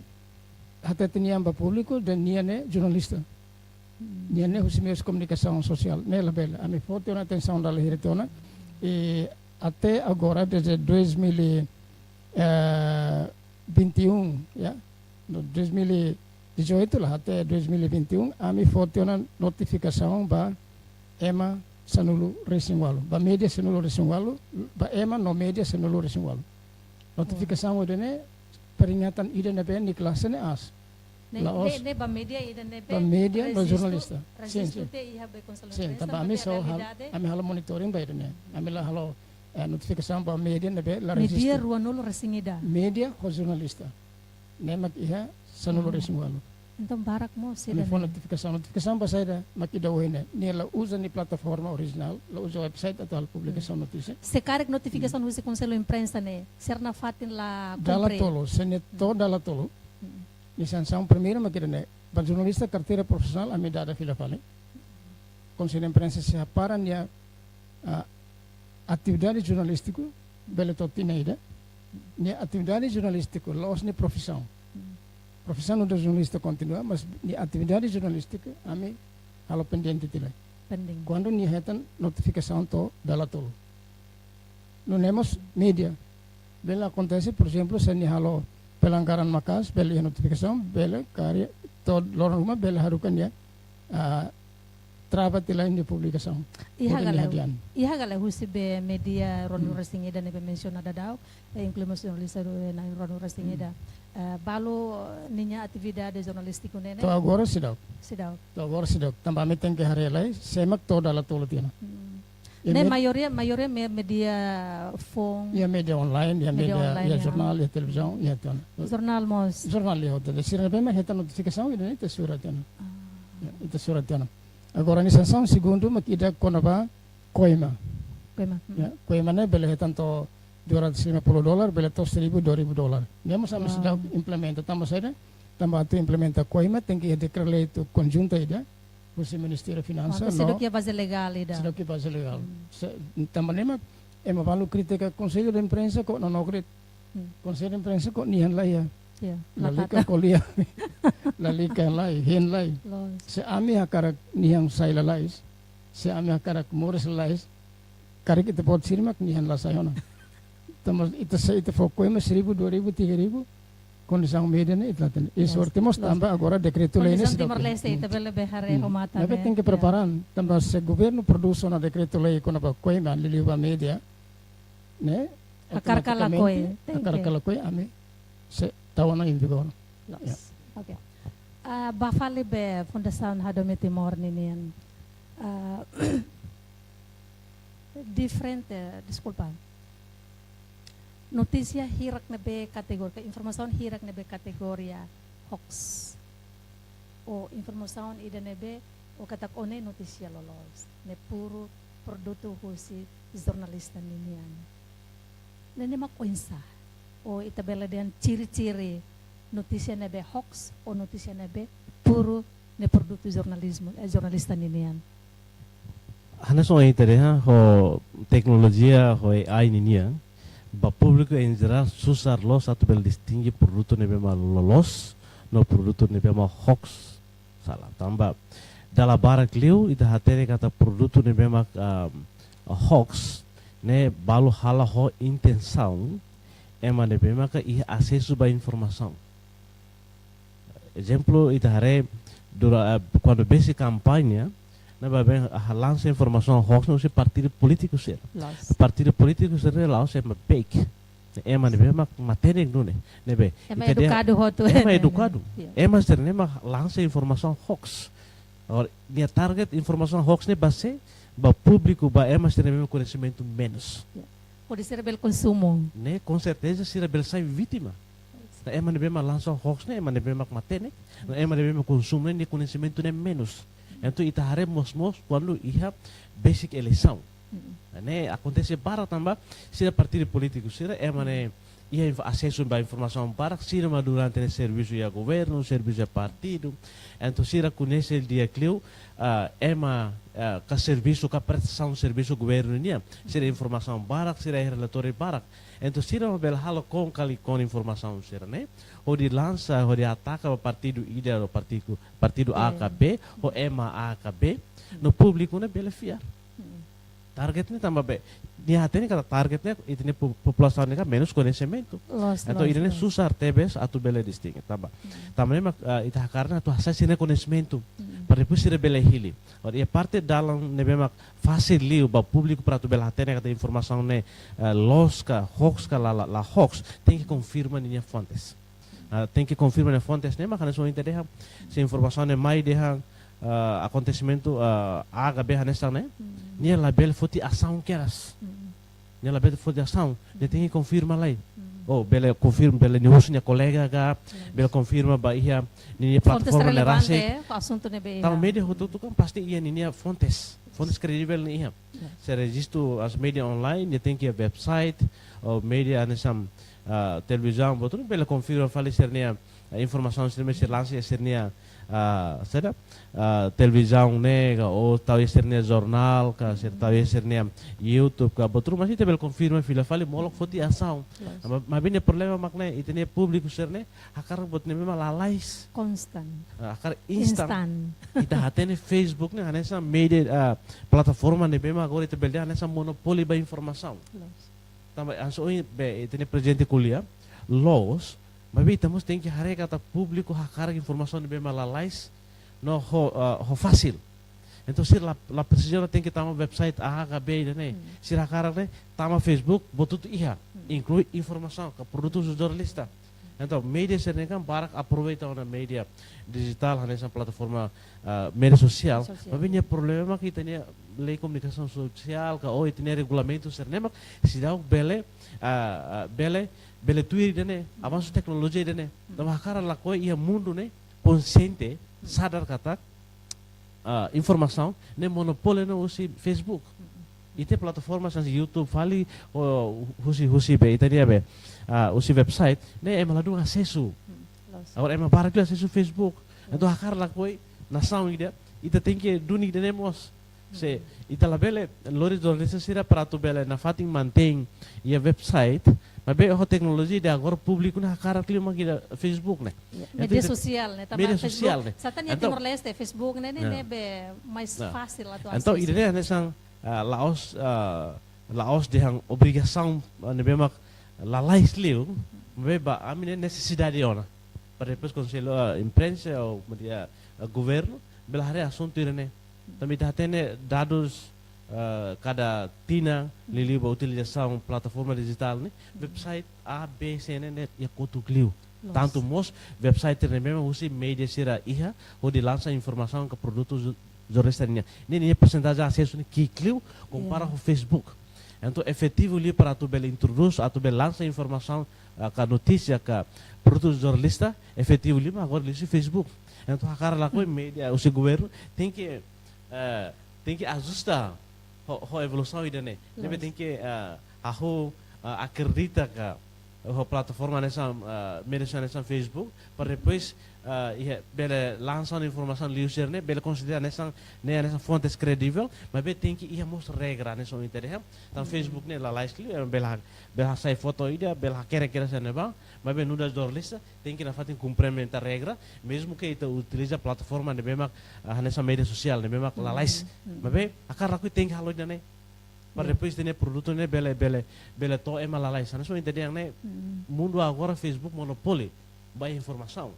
hatete nia ba públiku dehan nia ne'e jornalista. Hmm. Nia ne'e husi meius komunikasaun sosiál, ne'e labele. Ami fó tiha ona atensaun dala hira tiha ona. I até agora, desde dois mil e, eh, vinte e um, ya, no dois mil e dezoito la até dois mil e vinte e um, ami fó tiha ona notifikasaun ba ema sanulu-resin-ualu, ba média sanulu-resin-ualu, ba ema no média sanulu-resin-ualu. Notifikasaun ida-ne'e peringatan ida ne'ebé nia klase ne'e aas. Ne'e, La'ós ne'e, ne'e ba média ida ne'ebé ba média no rejistu, jornalista. Sin, rejistu sin. tiha iha be Konsellu Sin, Imprensa, tanba tanba ami tiha só hal-, realidade. ami halo monitoring ba ida-ne'e. Ami la halo, eh, notifikasaun ba média ne'ebé la Média rejistu. ruanulu-resin-ida. Média ho jornalista. Ne'e mak iha sanulu-resin-ualu. Entaun barak mós Ami ida-ne'e. fó notifikasaun, notifikasaun ba saida mak ida ohin ne'e. Nia la uza nia plataforma orijinál, la uza website atu halo publikasaun notísia. Se karik notifikasaun husi Konsellu Imprensa ne'e, sira nafatin la Dala kumpre. tolu, se ne'e to'o dala tolu. Hmm. Sansaun primeiru mak ida-ne'e, ba jornalista karteira profisionál ami dada fila fali. Konsellu Imprensa sei hapara nia, ah, atividade jornalístiku, bele to'o tinan ida. Nia atividade jornalístiku, la'ós nia profisaun. Profisaun nu'udar jornalista kontinua, mas nia atividade jornalístiku ami halo pendiente tiha lai. Pending. Kuandu nia hetan notifikasaun to'o dala tolu. Nune'e mós média. Bele akontese, por ezemplu, se nia halo pelanggaran maka'as, bele iha notifikasaun, bela karik to'o loron ruma bele haruka nia, ah, trava tiha lai nia publikasaun. Iha ka lae, hadian. Iha ka lae husi be média ruanulu-resin ida ne'ebé mensiona daudaun, eh, inklui mós jornalista ru-, eh, na'in ruanulu-resin ida. Eh, balu, eh, ninia atividade jornalístiku ne'e, ne'e? To'o agora seidauk. Seidauk. To'o agora seidauk. Tanba ami tenke haree lai, sé mak to'o dala tolu tiha ona. Hmm. Iha, ne'e, média, maioria, maioria me-, média foun. Iha média online, iha média, online, iha jornál, iha televizaun, iha tiha ona. Jornál mós. Jornál iha hotu. Sira ne'ebé mak hetan notifikasaun, ida-ne'e ita sura tiha ona. Ah. Ya, ita sura tiha ona. Agora, nia sansaun segundu mak ida kona-ba koima. Koima, hmm. Ya, koima ne'e bele hetan to'o dua ratus lima puluh dolar, bele to'o seribu, dua ribu dolar. Ne'e mós ami seidauk implementa, tanba saida? Tanba atu implementa koima, tenke iha dekretu-lei konjunta ida husi Ministériu Finansa. Entaun, no seidauk iha baze legál ida. Seidauk iha baze legál. Hmm. Se, tanba ne'e mak ema balu kritika Konsellu Imprensa kok nonokrit. Hmm. Konsellu Imprensa kok nia la iha. Ya, lalika, lalika ko'alia. Lalika lai, hein lai. Loos. Se ami hakarak nia sai lalais, se ami hakarak moris lalais, karik ita-boot sira mak nia la sai ona. Tanba ita, se ita fó koima seribu, dua ribu, tiga ribu, kondisaun média ne'e ita la hatene. Yes. Sorte mós tanba agora dekretu-lei ne'e seidauk. Kondisaun Timor-Leste ita bele haree ho matan. Maibé tenke prepara, tanba se governu prodús ona dekretu-lei kona-ba koima liuliu ba média, ne'e, hakarak ka lakohi, automatikamente, tenke, hakarak ka lakohi, ami sei tau ona em vigor. Loos. Ya. Oke. Ah, ba fali be Fundasaun Hadomi Timor ninian. Ah, diferente, deskulpa. Notísia hirak ne'ebé kategoria, informasaun hirak ne'ebé kategoria hoax. Ou informasaun ida ne'ebé, ou katak ó-nia notísia loloos, ne'e puru produtu husi jornalista ninian. Ne'e mak oinsá? Ou ita bele dehan ciri-ciri notísia ne'ebé hoax, ou notísia ne'ebé puru ne'e produtu jornalizmu, eh, jornalista ninian. Hanesan ohin ita dehan, ho teknolojia, ho A I ninian, ba públiku em geral susar loos atu bele distinge produtu ne'ebé mak loloos, no produtu ne'ebé mak hoax. Sala, tanba dala barak liu ita hatene katak produtu ne'ebé mak, ah, hoax, ne'e balu hala'o ho intensaun ema ne'ebé maka iha asesu ba informasaun. Ezemplu, ita haree dura, eh, kuandu besik kampaña, ne'ebá bem, ah, lansa informasaun hoax ne'e husi partidu polítiku sira. Loos. Partidu polítiku sira la'ós ema beik. Ema ne'ebé mak matenek duni. Ne'ebé, ema edukadu hotu, ema edukadu. Ya. Ema sira-ne'e mak lansa informasaun hoax. Agora, nia target informasaun hoax ne'e ba sé, ba públiku, ba ema sira-ne'ebé mak koñesimentu menus. Ya. Hodi sira bele konsumu. Ne'e, com certeza, sira bele sai vítima. Entaun ema ne'ebé mak lansa hoax ne'e, ema ne'ebé mak matenek, no ema ne'ebé mak konsumu ne'e, nia koñesimentu ne'e menus. Entaun ita haree moos-moos kuandu iha besik eleisaun. Mm. Ne'e akontese barak tanba sira partidu polítiku sira, ema ne'e iha inf-, asesu ba informasaun barak, sira mak durante ne'e servisu iha governu, servisu iha partidu. Entaun sira koñese di'ak liu, ah, ema, ah, ka servisu, ka prestasaun servisu governu nian. Sira informasaun barak, sira iha relatóriu barak. Entaun sira mak bele halo kon kali kon informasaun sira-ne'e, hodi lansa, hodi ataka ba partidu ida ou partidu, partidu A ka B, ou ema A ka B, no públiku ne'e bele fiar. Target ne'e tanba be, nia hatene katak target ne'e, ita-nia po-, populasaun ne'e ka menus koñesimentu. Loos, entaun loos, ida-ne'e loos. Susar tebes atu bele distinge, tanba. Tanba ne'e mak, ah, ita hakarak atu hasai sira-nia koñesimentu. Para depois sira bele hili. Ora, iha parte dalan ne'ebé mak fasil liu ba públiku para atu bele hatene katak informasaun ne'e, eh, loos ka, hoax ka, la, la, la hoax, tenke konfirma ninia fontes. Ah, tenke konfirma nia fontes ne'e, mak hanesan ohin ita dehan, se informasaun ne'e mai dehan, ah, akontesimentu, ah, A ka B hanesan ne'e, nia labele foti asaun kedas. Nia labele foti asaun, nia tenke konfirma lai. Oh, bele konfirma, bele nia husu nia kolega ka, bele konfirma ba iha ninia plataforma ne'e rasik. Fontes relevante, eh, ho asuntu ne'ebé iha. Tanba média hotu-hotu kan pasti iha ninia fontes, fontes kredivel nia iha. Ya. Se rejistu as média online, nia tenke iha website, ou média hanesan, ah, televizaun, buat hotu bele konfirma fali sira-nia, ah, informasaun sira-ne'ebé sira lansa iha sira-nia, ah, saida, ah, televizaun ne'e ka, ou tau iha sira-nia jornál ka, sira tau iha sira-nia YouTube ka, buat hotu, mas ita bele konfirma fila fali molok foti asaun. Loos. Ma, maibé nia problema mak ne'e, ita-nia públiku sira-ne'e hakarak buat ne'ebé mak lalais. Konstan. Ah, hakarak instan. Instan. Ita hatene Facebook ne'e hanesan média, ah, plataforma ne'ebé mak agora ita bele dehan hanesan monopoli ba informasaun. Loos. Tanba hanesan ohin be ita-nia prezidente ko'alia, loos, maibé ita mós tenke haree katak públiku hakarak informasaun ne'ebé mak lalais, no ho, ah, ho fasil. Entaun sira la, la presiza tenke tama website A ka B ida-ne'e. Hmm. Sira hakarak ne'e tama Facebook, buat hotu iha, Hmm. inklui informasaun ka produtu jornalista. Entaun média sira-ne'e kan barak aproveita ona média dijitál hanesan plataforma, ah, média sosiál. Sosiál. Maibé nia problema mak ita-nia lei komunikasaun sosiál ka, ou ita-nia regulamentu sira-ne'e mak seidauk bele, ah, ah, bele, bele tuir ida-ne'e, avansu teknolojia ida-ne'e. Hmm. Tanba hakarak lakohi iha mundu ne'e konsiente, Hmm. sadar katak, ah, informasaun ne'e monopoli ona husi Facebook. Hmm. Ita plataforma hanesan YouTube fali, ou husi, husi be, ita-nia be, ah, husi website ne'e ema ladún asesu. Hmm. Loos. Agora ema barak liu asesu Facebook. Entaun hakarak lakohi nasaun ida, ita tenke duni ida-ne'e mós. Se ita labele lori jornalista sira para atu bele nafatin mantein iha website, maibé ho teknolojia ida agora públiku ne'e hakarak liu mak ida Facebook ne'e. Ya, entaun média ita sosiál ne'e, tanba média Facebook, sosiál ne'e. Sá tan iha Entaun Timor-Leste, Facebook ne'e, ne'e, Ya. ne'ebé mais Ya. fasil atu Entaun asesu. Ida-ne'e hanesan, ah, la'ós, ah, la'ós dehan obrigasaun, ah, ne'ebé mak lalais liu, maibé ba ami-nia nesesidade ona. Para depois Konsellu, ah, Imprensa ou média, ah, governu bele haree asuntu ida-ne'e. Tanba ita hatene dadus, ah, kada tinan, liuliu ba utilizasaun plataforma dijitál ne'e, website A, B, C ne'e, ne'e iha kotuk liu. Loos. Tantu mós website ne'ebé mak husi média sira iha, hodi lansa informasaun ka produtu jo-, jornalista nian. Ne'e, nia persentajen asesu ne'e ki'ik liu kompara Ya. ho Facebook. Entaun efetivu liu para atu bele introdús, atu bele lansa informasaun, ah, ka notísia, ka produtu jornalista, efetivu liu mak agora liuhusi Facebook. Entaun hakarak lakohi Hmm. média, husi governu, tenke, eh, tenke ajusta ho, ho evolusaun ida-ne'e. Ne'ebé Loos. tenke, eh, hahú, eh, akredita ka ho plataforma hanesan, eh, média hanesan Facebook, para depois, eh, iha bele lansa informasaun liu sira-ne'e, bele konsidera hanesan, ne'e hanesan fontes kredivel, maibé tenke iha mós regra hanesan ohin ita dehan. Tanba Hmm. Facebook ne'e lalais liu, eh, bele ha-, bele hasai foto ida, bele hakerek ida sira-ne'ebá, maibé nu'udar jornalista, tenke nafatin kumprimenta regra, mezmu ke ita utiliza plataforma ne'ebé mak, ah, hanesan média sosiál ne'ebé mak Hmm. lalais. Hmm. Maibé hakarak lakohi tenke halo ida-ne'e. Para Ya. depois ita-nia produtu ne'e bele, bele, bele to'o ema lalais. Hanesan ohin ita dehan ne'e, Hmm. mundu agora Facebook monopoli ba informasaun.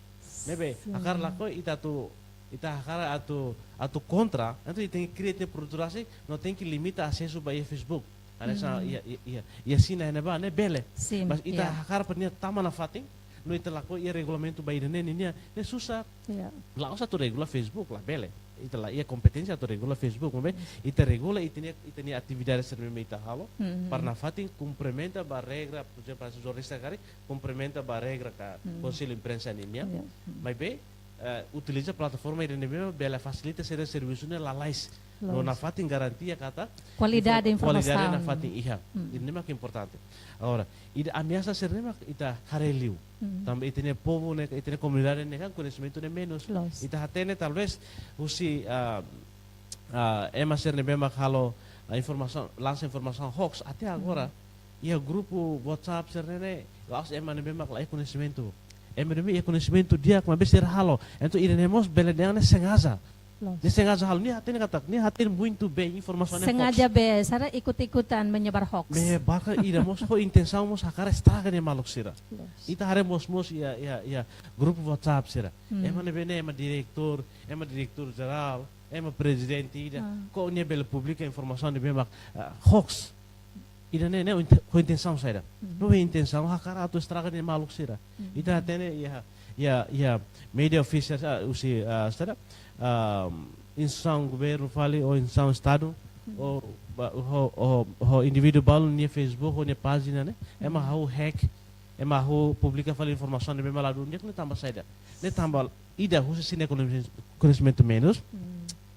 Ne'ebé, Sin. hakarak lakohi ita atu, ita hakarak atu, atu kontra, entaun ita tenke kria ita-nia produtu rasik, no tenke limita asesu ba iha Facebook. Hanesan Hmm. iha, iha, iha, iha Xina ne'ebá, ne'e bele. Sin, Mas ita ya. hakarak para nia tama nafatin, no ita lakohi iha regulamentu ba ida-ne'e, ne'e, ne'e, ne'e susar. Ya. La'ós atu regula Facebook, labele. Ita la iha kompeténsia atu regula Facebook, maibé ita regula ita-nia, ita-nia atividade sira ne'ebé ita halo, Hmm. para nafatin kumprimenta ba regra, por ezemplu, hanesan jornalista karik, kumprimenta ba regra ka Hmm. Konsellu Imprensa nian. Ya. Hmm. Maibé, eh, utiliza plataforma ida ne'ebé bele fasilita sira-nia servisu ne'e lalais. No Loos. nafatin garantia katak Kualidade info-, kualidade informasaun. nafatin iha. Hmm. Ida-ne'e mak importante. Agora, ida ameasa sira-ne'e mak ita haree liu. Hmm. Tanba ita-nia povu ne'e, ita-nia komunidade ne'e kan koñesimentu ne'e menus. Loos. Ita hatene talvez husi, ah, ah, ema sira ne'ebé mak halo, ah, informasaun, lansa informasaun hoax até agora. Hmm. Iha grupu WhatsApp sira-ne'e ne'e, la'ós ema ne'ebé mak la iha koñesimentu. Ema ne'ebé iha koñesimentu di'ak maibé sira halo. Entaun ida-ne'e mós bele dehan ne'e sengaja. Loos. Nia sengaja halo, nia hatene katak, nia hatene muito bem informasaun ne'e hoax. Sengaja be, sira ikut-ikutan menyebar hoax. Menyebar ka ida mós ho intensaun mós hakarak estraga nia maluk sira. Loos. Ita haree moos-moos iha, iha, iha grupu WhatsApp sira. Hmm. Ema ne'ebé ne'e ema diretór, ema diretór jerál, ema prezidente ida. Ah. Kok nia bele publika informasaun ne'ebé mak, ah, hoax. Ida-ne'e, ne'e inte-, ho intensaun saida? Mhm. No intensaun hakarak atu estraga nia maluk sira. Mhm. Ita hatene iha, iha, iha média ofisiál, ah, husi, ah, saida, ah, instituisaun governu fali ou instituisaun estadu, Mhm. ou ba, ho, ho, ho indivíduu balu nia Facebook, ho nia pájina ne'e, ema Mhm. hahú hack, ema hahú publika fali informasaun ne'ebé mak la dún di'ak, ne'e tanba saida? Ne'e tanba ida husi sira-nia koñesi-, koñesimentu menus. Mhm.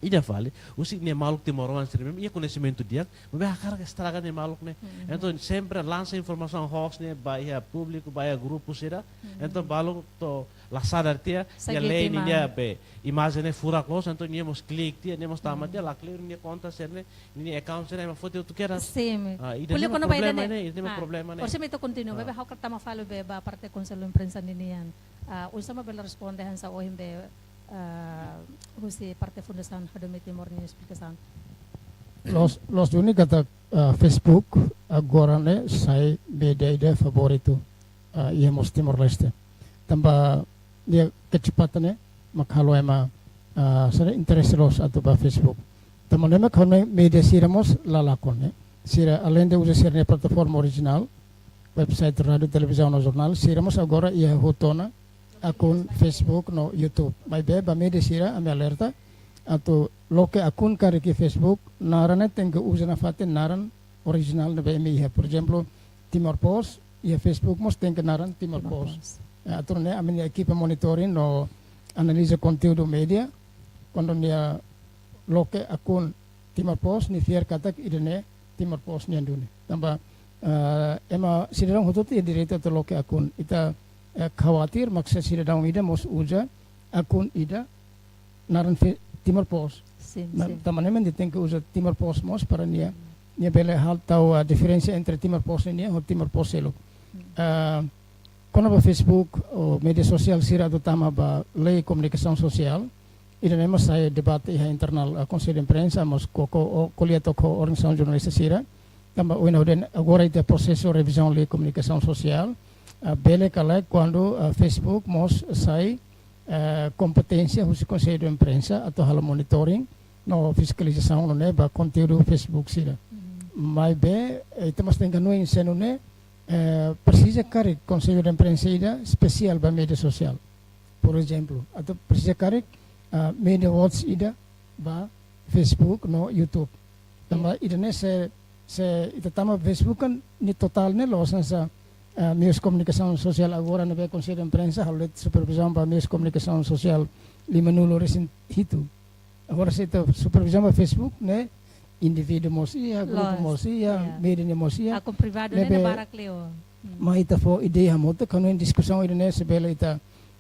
Ida fali, husik nia maluk timoroan sira-ne'e, iha koñesimentu di'ak, maibé hakarak estraga nia maluk ne'e. Entaun sempre lansa informasaun hoax ne'e ba iha públiku, ba iha grupu sira. Entaun balu to'o la sadar tiha, nia lee ninia be imajen ne'e furak loos, entaun nia mós klik tiha, nia mós tama tiha, lakleur nia konta sira-ne'e, ninia account sira-ne'e ema foti hotu kedas. Sin. Ah, ida-ne'e mak problema ne'e, ida-ne'e mak problema ne'e. Orsida mak ita kontinua, maibé ha'u hakarak tama fali be ba parte Konsellu Imprensa ninian. Ah, oinsá mak bele responde hanesan ohin be, ah, husi parte Fundasaun Hadomi Timor nia esplikasaun. Loos, loos duni katak, ah, Facebook agora ne'e sai média ida favoritu, ah, iha mós Timor-Leste. Tanba nia kecepatan ne'e mak halo ema, ah, sira interese loos atu ba Facebook. Tanba ne'e mak ha'u hanoin média sira mós la lakon ne'e. Sira aleinde uza sira-nia plataforma orijinál, website, rádiu, televizaun no jornál, sira mós agora iha hotu ona akun Facebook no YouTube. Maibé ba média sira ami alerta atu loke akun karik iha Facebook, naran ne'e tenke uza nafatin naran orijinál ne'ebé imi iha. Por ezemplu, Timor Post, iha Facebook mós tenke naran Timor Post. Eh, atu nune'e ami-nia ekipa monitoring no analiza konteúdu média, kuandu nia loke akun Timor Post, nia fiar katak ida-ne'e Timor Post nian duni. Tanba, eh, ema sidadaun hotu-hotu iha direitu atu loke akun. Ita, eh, khawatir mak se sidadaun ida mós uza akun ida naran fe-, Timor Post. Sin, sin. Tanba ne'e mak ita tenke uza Timor Post mós para nia, nia bele halo tau, ah, diferensa entre Timor Post nian ho Timor Post seluk. Ah, kona-ba Facebook, ou média sosiál sira atu tama ba lei komunikasaun sosiál, ida-ne'e mós sai debate iha internál, ah, Konsellu Imprensa, mós ko, ko, ou ko'alia to'ok ho organizasaun jornalista sira. Tanba ohin ha'u dehan agora ita prosesu revizaun lei komunikasaun sosiál, ah, bele ka lae kuandu, ah, Facebook mós sai, eh, kompeténsia husi Konsellu Imprensa atu halo monitoring no fiskalizasaun nune'e ba konteúdu Facebook sira. Maibé, eh, ita mós tenke hanoin se nune'e, eh, presiza karik Konsellu Imprensa ida espesiál ba média sosiál. Por ezemplu, atu presiza karik, ah, Media Watch ida ba Facebook no YouTube. Tanba ida-ne'e se, se ita tama Facebook kan nia totál ne'e loos hanesan, ah, meius komunikasaun sosiál agora ne'ebé Konsellu Imprensa halo de'it supervizaun ba meius komunikasaun sosiál lima-nulu resin hitu. Agora se ita supervizaun ba Facebook ne'e indivíduu mós iha, grupu mós iha, média ne'e mós iha. Akun privadu ne'e barak liu. Mai ita fó ideia hamutuk, hanoin diskusaun ida-ne'e se bele ita,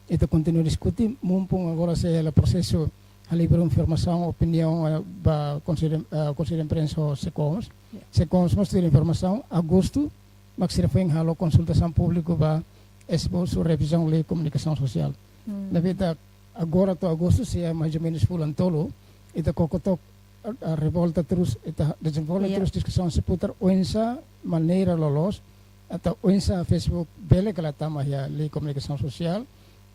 ita kontinua diskute, mumpung agora sei hela prosesu halibur informasaun, opiniaun, eh, ba Konsellu, eh, Konsellu Imprensa ho SEKOMS. SEKOMS mós tuir informasaun, agostu, mak sira foin halo konsultasaun públiku ba esbosu revizaun lei komunikasaun sosiál. Ne'ebé ita agora to'o agostu, sei mais ou menus fulan tolu, ita koko took, ah, ah, revolta terus, ita dezenvolve terus diskusaun seputar oinsá maneira loloos, atu oinsá Facebook bele ka lae tama iha lei komunikasaun sosiál,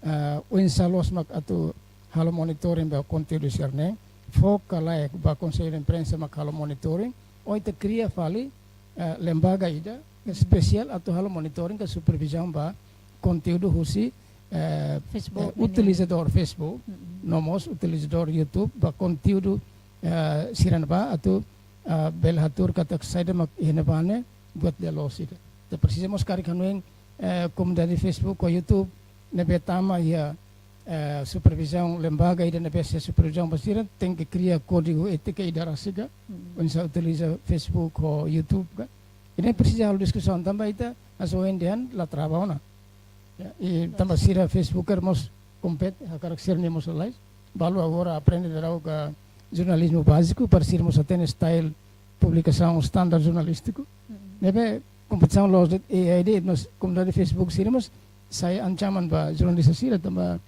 ah, oinsá loos mak atu halo monitoring ba konteúdu sira-ne'e, fó ka lae ba Konsellu Imprensa mak halo monitoring, ou ita kria fali, eh, lembaga ida espesiál atu halo monitoring ka supervizaun ba konteúdu husi, eh, Facebook, eh, utilizadór Facebook, no mós utilizadór YouTube ba konteúdu, eh, sira-ne'ebá atu, eh, bele hatuur katak saida mak iha ne'ebá ne'e buat ida loos ida. Ita presiza mós karik hanoin, eh, komunidade Facebook ou YouTube ne'ebé tama iha, eh, supervizaun lembaga ida ne'ebé sei supervizaun ba sira tenke kria kódigu étika ida rasik ka, oinsá utiliza Facebook ou YouTube ka. Ida-ne'e presiza halo diskusaun tanba ita hanesan ohin dehan la trava ona. Ya, i tanba sira Facebooker mós kompete, hakarak sira-nia mós lalais. Balu agora aprende daudaun ka jornalizmu báziku, para sira mós hatene style publikasaun standar jornalístiku. Ne'ebé kompetisaun loos de'it, i ida-ne'e mós komunidade Facebook sira mós sai ancaman ba jornalista sira tanba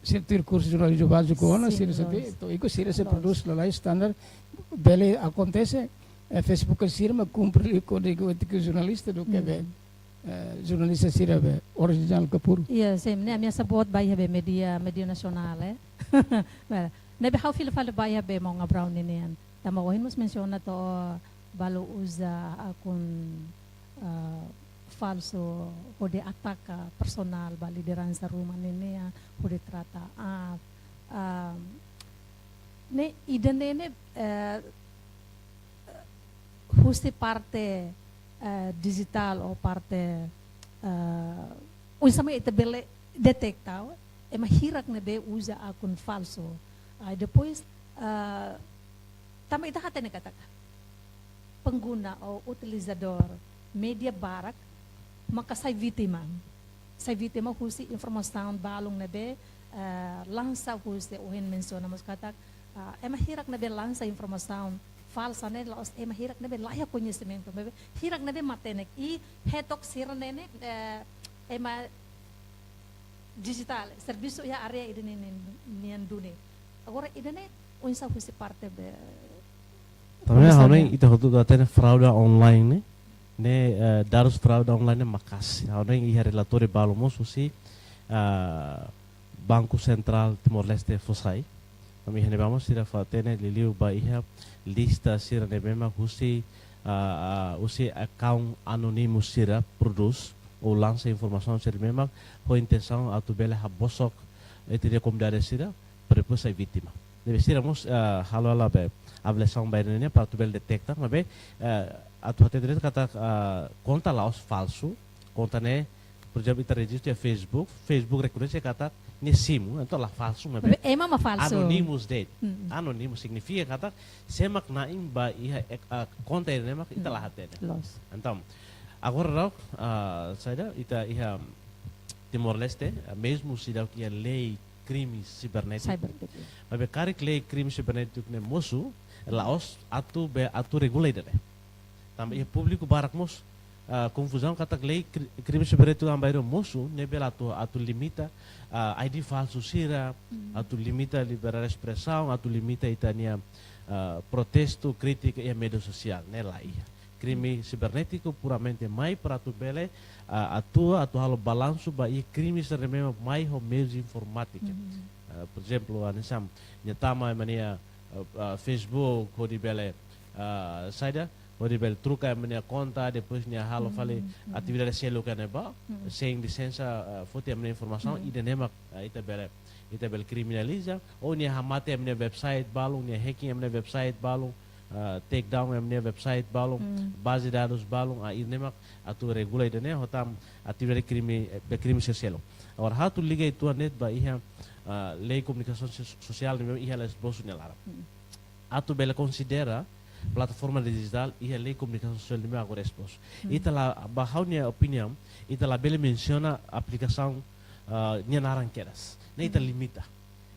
sira tuir kursu jornalizmu báziku ona, sira sente, to'o ikus sira sei prodús lalais standar, bele akontese, eh, Facebook sira mak kumpre kódigu étiku jornalista duké be, eh, jornalista sira be orijinál ka puru. Iya, sin, ne'e ami hasoru ba iha be média, média nasionál, eh. Ne'ebé ha'u fila fali ba iha be maun Abraão ninian. Tanba ohin mós mensiona to'o balu uza akun, eh, falsu hodi ataka personál ba lideransa ruma ninian, hodi trata, ah, ah, ne'e ida-ne'e ne'e, eh, husi parte, eh, dijitál ou parte, eh, oinsá mak ita bele deteta ema hirak ne'ebé uza akun falsu. Ah, depois, Ah, tanba ita hatene katak pengguna ou utilizadór média barak maka sai vítima. Sai vítima husi informasaun balun ne'ebé, ah, lansa husi, ohin mensiona mós katak, ah, ema hirak ne'ebé lansa informasaun falsa ne'e la'ós ema hirak ne'ebé la iha koñesimentu, maibé hirak ne'ebé matenek i hetok sira-ne'e ne'e, eh, ema dijitál, servisu iha área ida-ne'e nian, nian duni. Agora ida-ne'e oinsá husi parte be-, Tanba ha'u hanoin ita hotu hatene fraude online ne'e, ne'e, eh, dadus fraude online ne'e maka'as. Ha'u hanoin iha relatóriu balu mós husi, ah, Banku Sentrál Timor-Leste fó sai. Tanba iha ne'ebá mós sira fó hatene liuliu ba iha lista sira ne'ebé mak husi, ah, ah, husi account anónimu sira prodús ou lansa informasaun sira ne'ebé mak ho intensaun atu bele habosok ita-nia komunidade sira, para depois sai vítima. Ne'ebé sira mós, ah, halo hela be avaliasaun ba ida-ne'e para atu bele deteta, maibé, ah, atu hatete de'it katak, ah, konta la'ós falsu, konta ne'e, por ezemplu, ita rejistu iha Facebook, Facebook rekoñese katak ne'e simu, entaun la falsu, maibé Maibé ema mak falsu. Anónimu de'it. Mm. Anónimu signifika katak sé mak na'in ba iha ek-, ah, konta ida-ne'e mak ita la hatene. Loos. Entaun, agora daudaun, ah, saida, ita iha Timor-Leste, ah, mezmu seidauk iha lei krime sibernétiku. Sibernétiku. Maibé karik lei krime sibernétiku ne'e mosu, la'ós atu be atu regula ida-ne'e. Tanba iha públiku barak mós, ah, konfuzaun katak lei kri-, krime sibernétiku ne'ebé mak mosu, ne'e bele atu, atu limita, ah, I D falsu sira, Hmm. atu limita liberdade de espresaun, atu limita ita-nia, ah, protestu, krítika iha média sosiál, ne'e la iha. Krime sibernétiku puramente mai para atu bele, ah, atu, atu halo balansu ba iha krime sira ne'ebé mak mai ho meius informátika. Mhm. Ah, por ezemplu, hanesan, nia tama ema nia, ah, ah, Facebook, hodi bele, ah, saida, hodi bele troka ema nia konta, depois nia halo fali Mhm, mhm. atividade seluk iha ne'ebá, Mhm. sein lisensa, ah, foti ema nia informasaun, Mhm. ida-ne'e mak, ah, ita bele, ita bele kriminaliza, ou nia hamate ema nia website balun, nia hacking ema nia website balun, ah, take down ema nia website balun, Hmm. baze dadus balun, ah, ida-ne'e mak atu regula ida-ne'e, ho tan atividade krime, eh, be krime sosiál. Agora, atu liga uitoan de'it ba iha, ah, lei komunikasaun so-, sosiál ne'ebé iha hela esbosu nia laran. Hmm. Atu bele konsidera plataforma dijitál iha lei komunikasaun sosiál ne'ebé agora esbosu. Hmm. Ita la, ba ha'u-nia opiniaun, ita labele mensiona aplikasaun, ah, nia naran kedas. Ne'e ita Hmm. limita.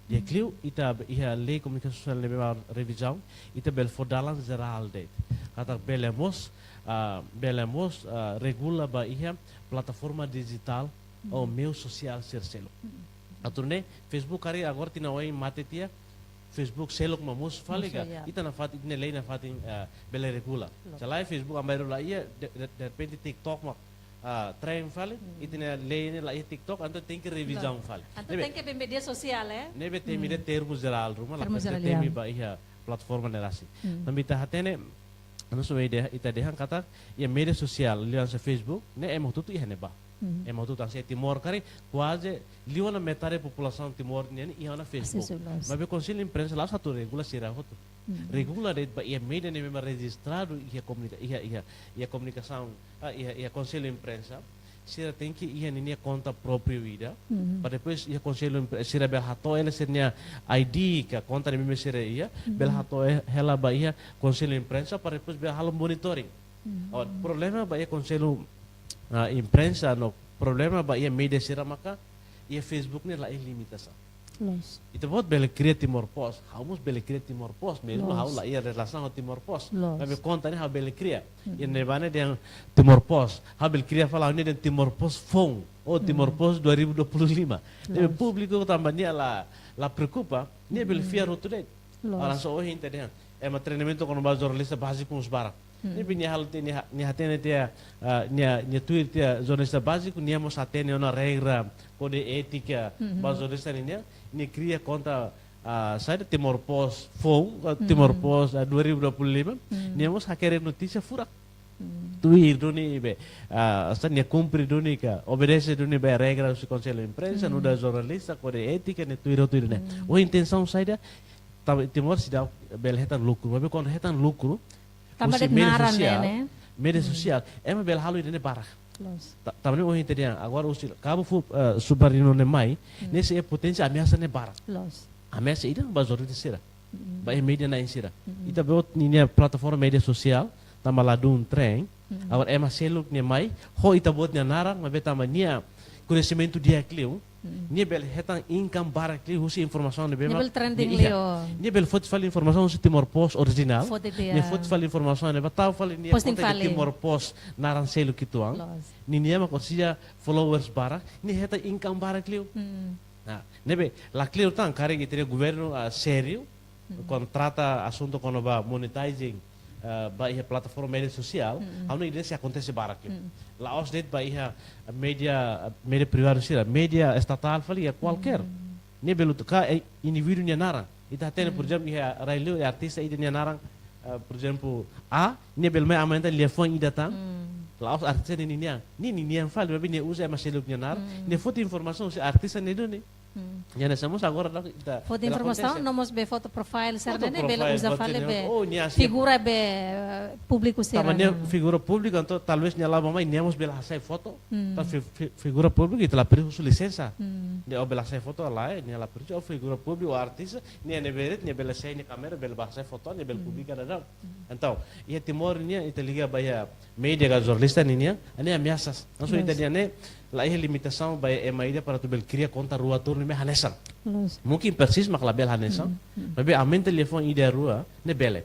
Di'ak liu ita be-, iha lei komunikasaun sosiál ne'ebé ba revizaun, ita bele fó dalan jerál de'it. Katak bele mós, ah, bele mós, ah, regula ba iha plataforma dijitál ou Hmm. meiu sosiál sira seluk. Hmm. Atu nune'e, Facebook karik agora tinan oin mate tiha, Facebook seluk mak mosu fali Mosu, ka, ya. ita nafatin, ita-nia lei nafatin, ah, bele regula. Loos. Se lae Facebook ema balu la iha, de, de, derrepente TikTok mak ah, trend fali, Hmm. ita-nia lei ne'e la iha TikTok, entaun tenke revizaun Loos. fali. Entaun Ne'ebé, tenke be média sosiál, eh? ne'ebé temi Hmm. de'it termu jerál ruma, la Termu peste jerál, temi ya. ba iha plataforma ne'e rasik. Hmm. Tanba ita hatene, anu suma ida, ita dehan katak, iha média sosiál, liuhusi Facebook, ne'e ema hotu-hotu iha ne'ebá. Hmm. Ema hotu-hotu hanesan Timor karik, kuaze liu ona metade populasaun Timor nian iha ona Facebook. Asesu loos. Maibé Konsellu Imprensa la'ós atu regula sira hotu. Hmm. Regula de'it ba iha média ne'ebé mak rejistradu iha komunika-, iha, iha, iha komunikasaun, ah, iha, iha Konsellu Imprensa, sira tenke iha ninia konta própriu ida. Hmm. Para depois iha Konsellu Impre-, sira bele hato'o hela sira-nia I D ka konta ne'ebé mak sira iha, Hmm. bele hato'o hela ba iha Konsellu Imprensa para depois bele halo monitoring. Hmm. Oh, problema ba iha Konsellu, ah, Imprensa no problema ba iha média sira maka iha Facebook ne'e la iha limitasaun. Loos. Ita-boot bele kria Timor Post, ha'u mós bele kria Timor Post, mezmu Loos. ha'u la iha relasaun ho Timor Post. Loos. Maibé konta ne'e ha'u bele kria. Mm-mm. Iha ne'ebá ne'e dehan Timor Post, ha'u bele kria fali ha'u-nia dehan Timor Post Phone, ou Timor Mm. Post dua ribu dua puluh lima. Ne'ebé Loos. públiku tanba nia la, la preokupa, nia bele Mm-mm. fiar hotu de'it. Loos. Agora só ohin ita dehan, ema treinamentu kona-ba jornalista báziku mós barak. Hmm. Ne'ebé nia halo tiha, nia ha-, nia hatene tiha, ah, nia, nia tuir tiha jornalista báziku, nia mós hatene ona regra, kode étika, Hmm. ba jornalista nian, nia kria konta, ah, saida Timor Post Phone, ah, Timor Hmm. Post, ah, dua ribu dua puluh lima, Hmm. nia mós hakerek notísia furak. Hmm. Tuir duni be, ah, saida nia kumpre duni ka, obedese duni be regra husi Konsellu Imprensa, Hmm. nu'udar jornalista, kode étika, nia tuir hotu ida-ne'e. Hmm. Ho intensaun saida, tanba Timor seidauk bele hetan lukru, maibé kuandu hetan lukru, Tanba husi de'it média naran sosiál, ne'e, ne'e? média Hmm. sosiál, ema bele halo ida-ne'e barak. Loos. Ta-, tanba ne'e ohin ita dehan, agora husi Cabo Fu-, eh, Submarino ne'e mai, Hmm. ne'e sei iha poténsia ameasa ne'e barak. Loos. Ameasa ida ba jornalista sira. Ba iha média na'in sira. Ita-boot ninia plataforma média sosiál, tanba ladún tren. Agora ema seluk ne'e mai, ho ita-boot nia naran, maibé tanba nia koñesimentu di'ak liu, nia bele hetan income barak liu husi informasaun ne'ebé mak, bele trending nia iha. Liu. Nia bele foti fali informasaun husi Timor Post orijinál. Foti tiha. Nia foti fali informasaun ne'ebá, tau fali nia konta iha Timor Post naran seluk uitoan. Loos. Ninia mak orsida followers barak, nia hetan income barak liu. Nah, ne'ebé, la kleur tan, karik ita-nia governu, ah, sériu, kuandu trata asuntu kona-ba monetizing, ah, ba iha plataforma média sosiál, ha'u hanoin ida-ne'e sei akontese barak liu. La'ós de'it ba iha média, média privadu sira, média estatál fali iha kualkér. Nia bele tuir indivíduu nia naran. Ita hatene, por ezemplu, iha rai liur iha artista ida nia naran, ah, por ezemplu, A, nia bele mai aumenta liafuan ida tan. La'ós artista ne'e ninian. Ne'e ninian fali, maibé nia uza ema seluk nia naran. Nia foti informasaun husi artista ne'e duni. Hanesan mós agora daudaun ita foti informasaun, akontese. No mós bele foti profile, sira ne'e bele uza fali, bele figura, bele, eh, públiku sira. Tanba nia figura públiku, entaun talvés nia la'o bá-mai, nia mós bele hasai foto. Tanba fi-, fi-, figura públiku, ita la presiza husu lisensa. Nia ó bele hasai foto, lae, nia la presiza, ó figura públiku, ó artista, nia ne'ebé de'it, nia bele hasai nia kámera, bele bá hasai foto, nia bele publika daudaun. Entaun, iha Timor nian, ita liga ba iha média ka jornalista ninian, ne'e ameasas. Entaun ita-nia ne'e, la iha limitasaun ba ema ida para atu bele kria konta rua tolu ne'ebé hanesan. Loos. Mungkin persis mak labele hanesan. Maibé aumenta liafuan ida rua, ne'e bele.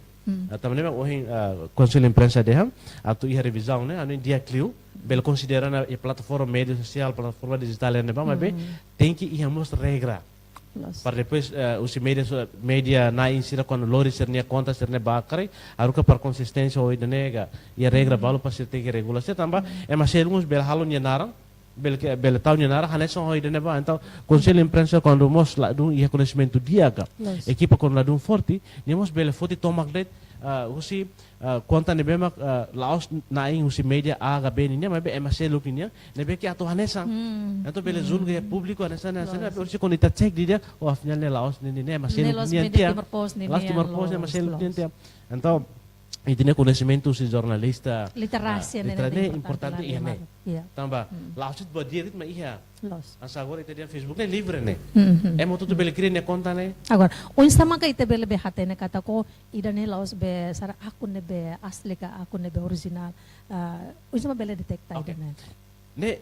Ah, tanba ne'e mak ohin, ah, Konsellu Imprensa dehan, atu iha revizaun ne'e, anu di'ak liu, bele konsidera ona iha plataforma média sosiál, plataforma dijitál ne'ebá, maibé tenke iha mós regra. Loos. Para depois, eh, husi média so-, média na'in sira kuandu lori sira-nia konta sira-ne'e bá karik, haruka para konsisténsia ho ida-ne'e ka, iha regra balu para sira tenke regula sira tanba, ema seluk mós bele halo nia naran, bele ke, bele tau nia naran, hanesan ho ida-ne'ebá. Entaun, Konsellu Imprensa kuandu mós ladún iha koñesimentu di'ak ka, loos, ekipa kuandu ladún forte, nia mós bele foti tomak de'it, ah, husi, ah, konta ne'ebé mak, ah, la'ós na'in husi média A ka B ninian, maibé ema seluk ninian, ne'ebé ke atu hanesan. Entaun bele julga iha públiku hanesan, hanesan, loos, maibé orsida kuandu ita cek didi'ak, oh, afinál ne'e la'ós ne'e, ne'e ema seluk nian tiha. Ne'e la'ós média Timor Post nian, la'ós Timor Post, ema seluk nian tiha. Loos. Entaun, ita-nia koñesimentu husi jornalista, literasia, ah, ne'e, literasia ne'e importante, importante iha ne'e. Tanba, la'ós de'it buat di'ak de'it mak iha. Loos. Hanesan agora ita dehan Facebook ne'e livre ne'e. Ema hotu-hotu bele kria nia konta ne'e. Agora, oinsá maka ita bele bá hatene katak ida-ne'e la'ós be sara akun ne'ebé asli ka akun ne'ebé orijinál. Ah, oinsá mak bele deteta ida-ne'e. Ne'e,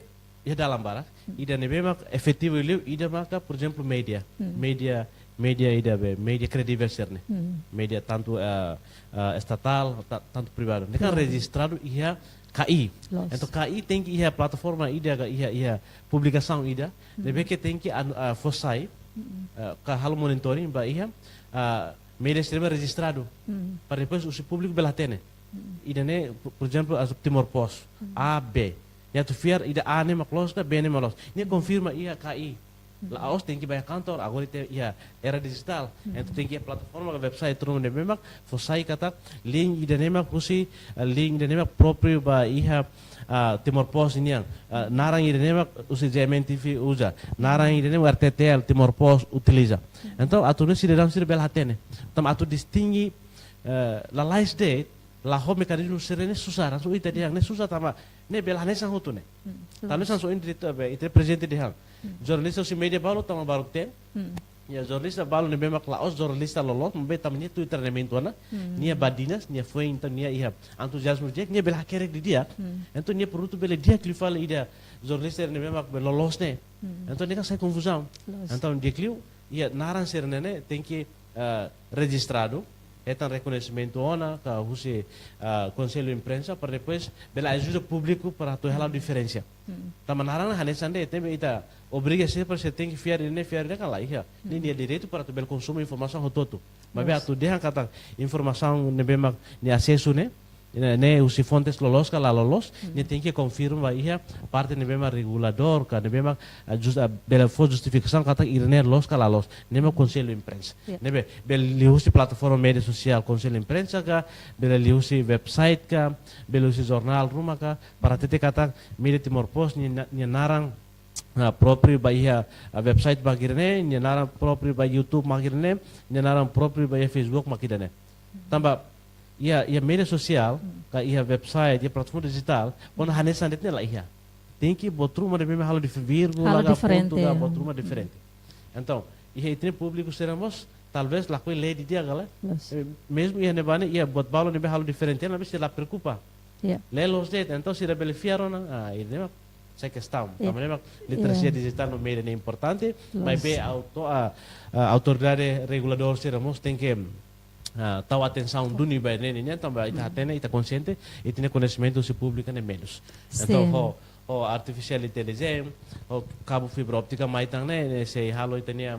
iha dalan barak, ida ne'ebé mak efetivu liu, ida maka, por ezemplu, média. Média, média ida be, média kredivel sira-ne'e. Média tantu, eh, eh, estatál, ta-, tantu privadu. Ne'e kan rejistradu iha K I. Loos. Entaun K I tenke iha plataforma ida ka iha, iha publikasaun ida. Ne'ebé ke tenke anu, ah, fó sai, ah, ka halo monitoring ba iha, ah, média sira-ne'ebé rejistradu. Para depois husi públiku bele hatene. Ida-ne'e, por, por ezemplu, as Timor Post, A, B. Nia atu fiar ida A ne'e mak loos ka B ne'e mak loos. Nia konfirma iha K I. La'ós tenke bá iha kantor, agora ita iha era dijitál. Entaun tenke iha plataforma ka website ruma ne'ebé mak fó sai katak link ida-ne'e mak husi, eh, link ida-ne'e mak própriu ba iha, ah, Timor Post nian. Ah, naran ida-ne'e mak husi J M N T V uza. Naran ida-ne'e mak R T T L Timor Post utiliza. Entaun atu nune'e sidadaun sira bele hatene. Tanba atu distinge, eh, lalais de'it, la ho mekanizmu sira-ne'e susar, hanesan ita dehan ne'e susar tanba ne'e bele hanesan hotu ne'e. Loos. Hanesan ohin diretu be, ita prezidente dehan. Jornalista husi média balu tama balu ten. Ya, jornalista balu ne'ebé mak la'ós jornalista loloos, maibé tanba nia tuir treinamentu ona, nia badinas, nia foin entaun nia iha entuziazmu di'ak, nia bele hakerek didi'ak. Entaun nia produtu bele di'ak liu fali ida jornalista ne'ebé mak be loloos ne'e. Entaun nia kan sai konfuzaun. Loos. Entaun di'ak liu, iha naran sira-ne'e ne'e tenke, eh, rejistradu, hetan rekoñesimentu ona ka husi, ah, Konsellu Imprensa, para depois bele ajuda públiku para atu halo diferensa. Tanba naran hanesan de'it, tanba ita obriga sira para sira tenke fiar ne'e, fiar ne'e ka lae iha. Ne'e nia direitu para atu bele konsumu informasaun hotu-hotu. Maibé atu dehan katak informasaun ne'ebé mak nia asesu ne'e, ne'e, ne'e husi fontes loloos ka la loloos, nia tenke konfirma iha parte ne'ebé mak reguladór ka ne'ebé mak, ah, jus-, ah, bele fó justifikasaun katak ida-ne'e loos ka la loos, ne'e mak Konsellu Imprensa. Ya. Ne'ebé, bele liuhusi plataforma média sosiál Konsellu Imprensa ka, bele liuhusi website ka, bele liuhusi jornál ruma ka, para hatete katak Média Timor Post nia, nia naran, ah, própriu ba iha, ah, website mak ida-ne'e, nia naran própriu ba YouTube mak ida-ne'e, nia naran própriu ba iha Facebook mak ida-ne'e. Tanba iha, iha média sosiál, ka iha website, iha plataforma dijitál, kuandu hanesan de'it ne'e la iha. Tenke buat ruma ne'ebé mak halo dif-, vírgula, halo ka diferente, pontu, ka buat ruma diferente. Entaun, iha ita-nia públiku sira mós, Talvez lakohi lee didi'ak ka lae. Loos. Eh, mezmu iha ne'ebá ne'e, iha buat balu ne'ebé halo diferente, maibé sira la preokupa. Ya. Lee loos de'it, entaun sira bele fiar ona, ah, ida-ne'e mak sai kestaun. Ya. Tanba ne'e mak literasia, ya, dijitál no média ne'e importante, loos, maibé auto-, ah, ah, autoridade reguladór sira mós tenke, ah, tau atensaun duni ba ne'e, ne'e, tanba ita, mm, hatene, ita konxiente, ita-nia koñesimentu husi públiku ne'e menus. Entaun, sin, ho, ho artificial intelligence, ho kabu fibra óptika mai tan ne'e, ne'e sei halo ita-nia,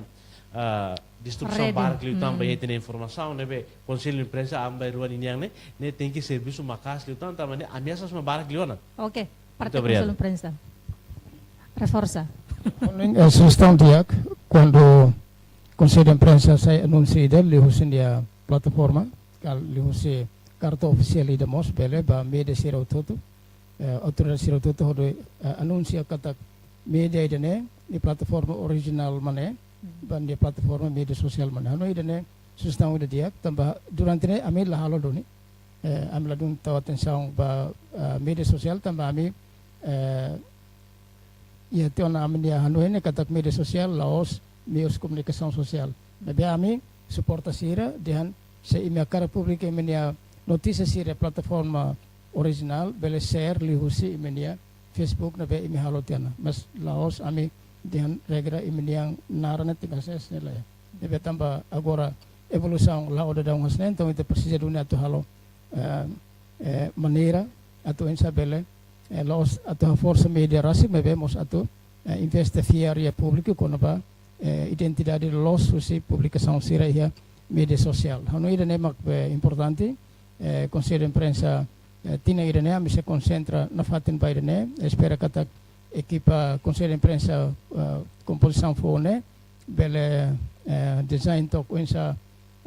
ah, distrusaun, rede, barak liután, mm, ba ita-nia informasaun, ne'ebé Konsellu Imprensa an-bainrua ninian ne'e, ne'e tenke servisu maka'as liután, tanba ne'e ameasa sira barak liu ona. Oke, parte, muito obrigado, Konsellu Imprensa. Reforsa. Ohin, eh, sujestaun di'ak, kuandu Konsellu Imprensa sai anúnsiu ida liuhusi nia plataforma, ka liuhusi karta ofisiál ida mós, bele ba média sira hotu-hotu, eh, autoridade sira hotu-hotu hodi, eh, anunsia katak média ida-ne'e, nia plataforma orijinál mak ne'e, ba nia plataforma média sosiál mak ne'e. Hanoin ida-ne'e sujestaun ida di'ak, tanba durante ne'e ami la halo duni. Eh, ami ladún tau atensaun ba, ah, média sosiál, tanba ami, eh, iha tiha ona ami-nia hanoin ne'e katak média sosiál la'ós meius komunikasaun sosiál. Maibé ami suporta sira, dehan se imi hakarak publika imi-nia notísia sira plataforma orijinál, bele share liuhusi imi-nia Facebook ne'ebé imi halo tiha ona. Mas la'ós ami dehan regra imi-nia naran ne'e tenke asesu ne'e lae. Ne'ebé tanba agora evolusaun la'o daudaun hanesan ne'e, entaun ita presiza duni atu halo, eh, eh, maneira atu oinsá bele, eh, la'ós atu haforsa média rasik, maibé mós atu, eh, investe fiar iha públiku kona-ba, eh, identidade loloos husi publikasaun sira iha média sosiál. Hanoin ida-ne'e mak, eh, importante, eh, Konsellu Imprensa, eh, tinan ida-ne'e, ami sei konsentra nafatin ba ida-ne'e, espera katak ekipa Konsellu Imprensa, eh, kompozisaun foun ne'e, bele, eh, design took oinsá,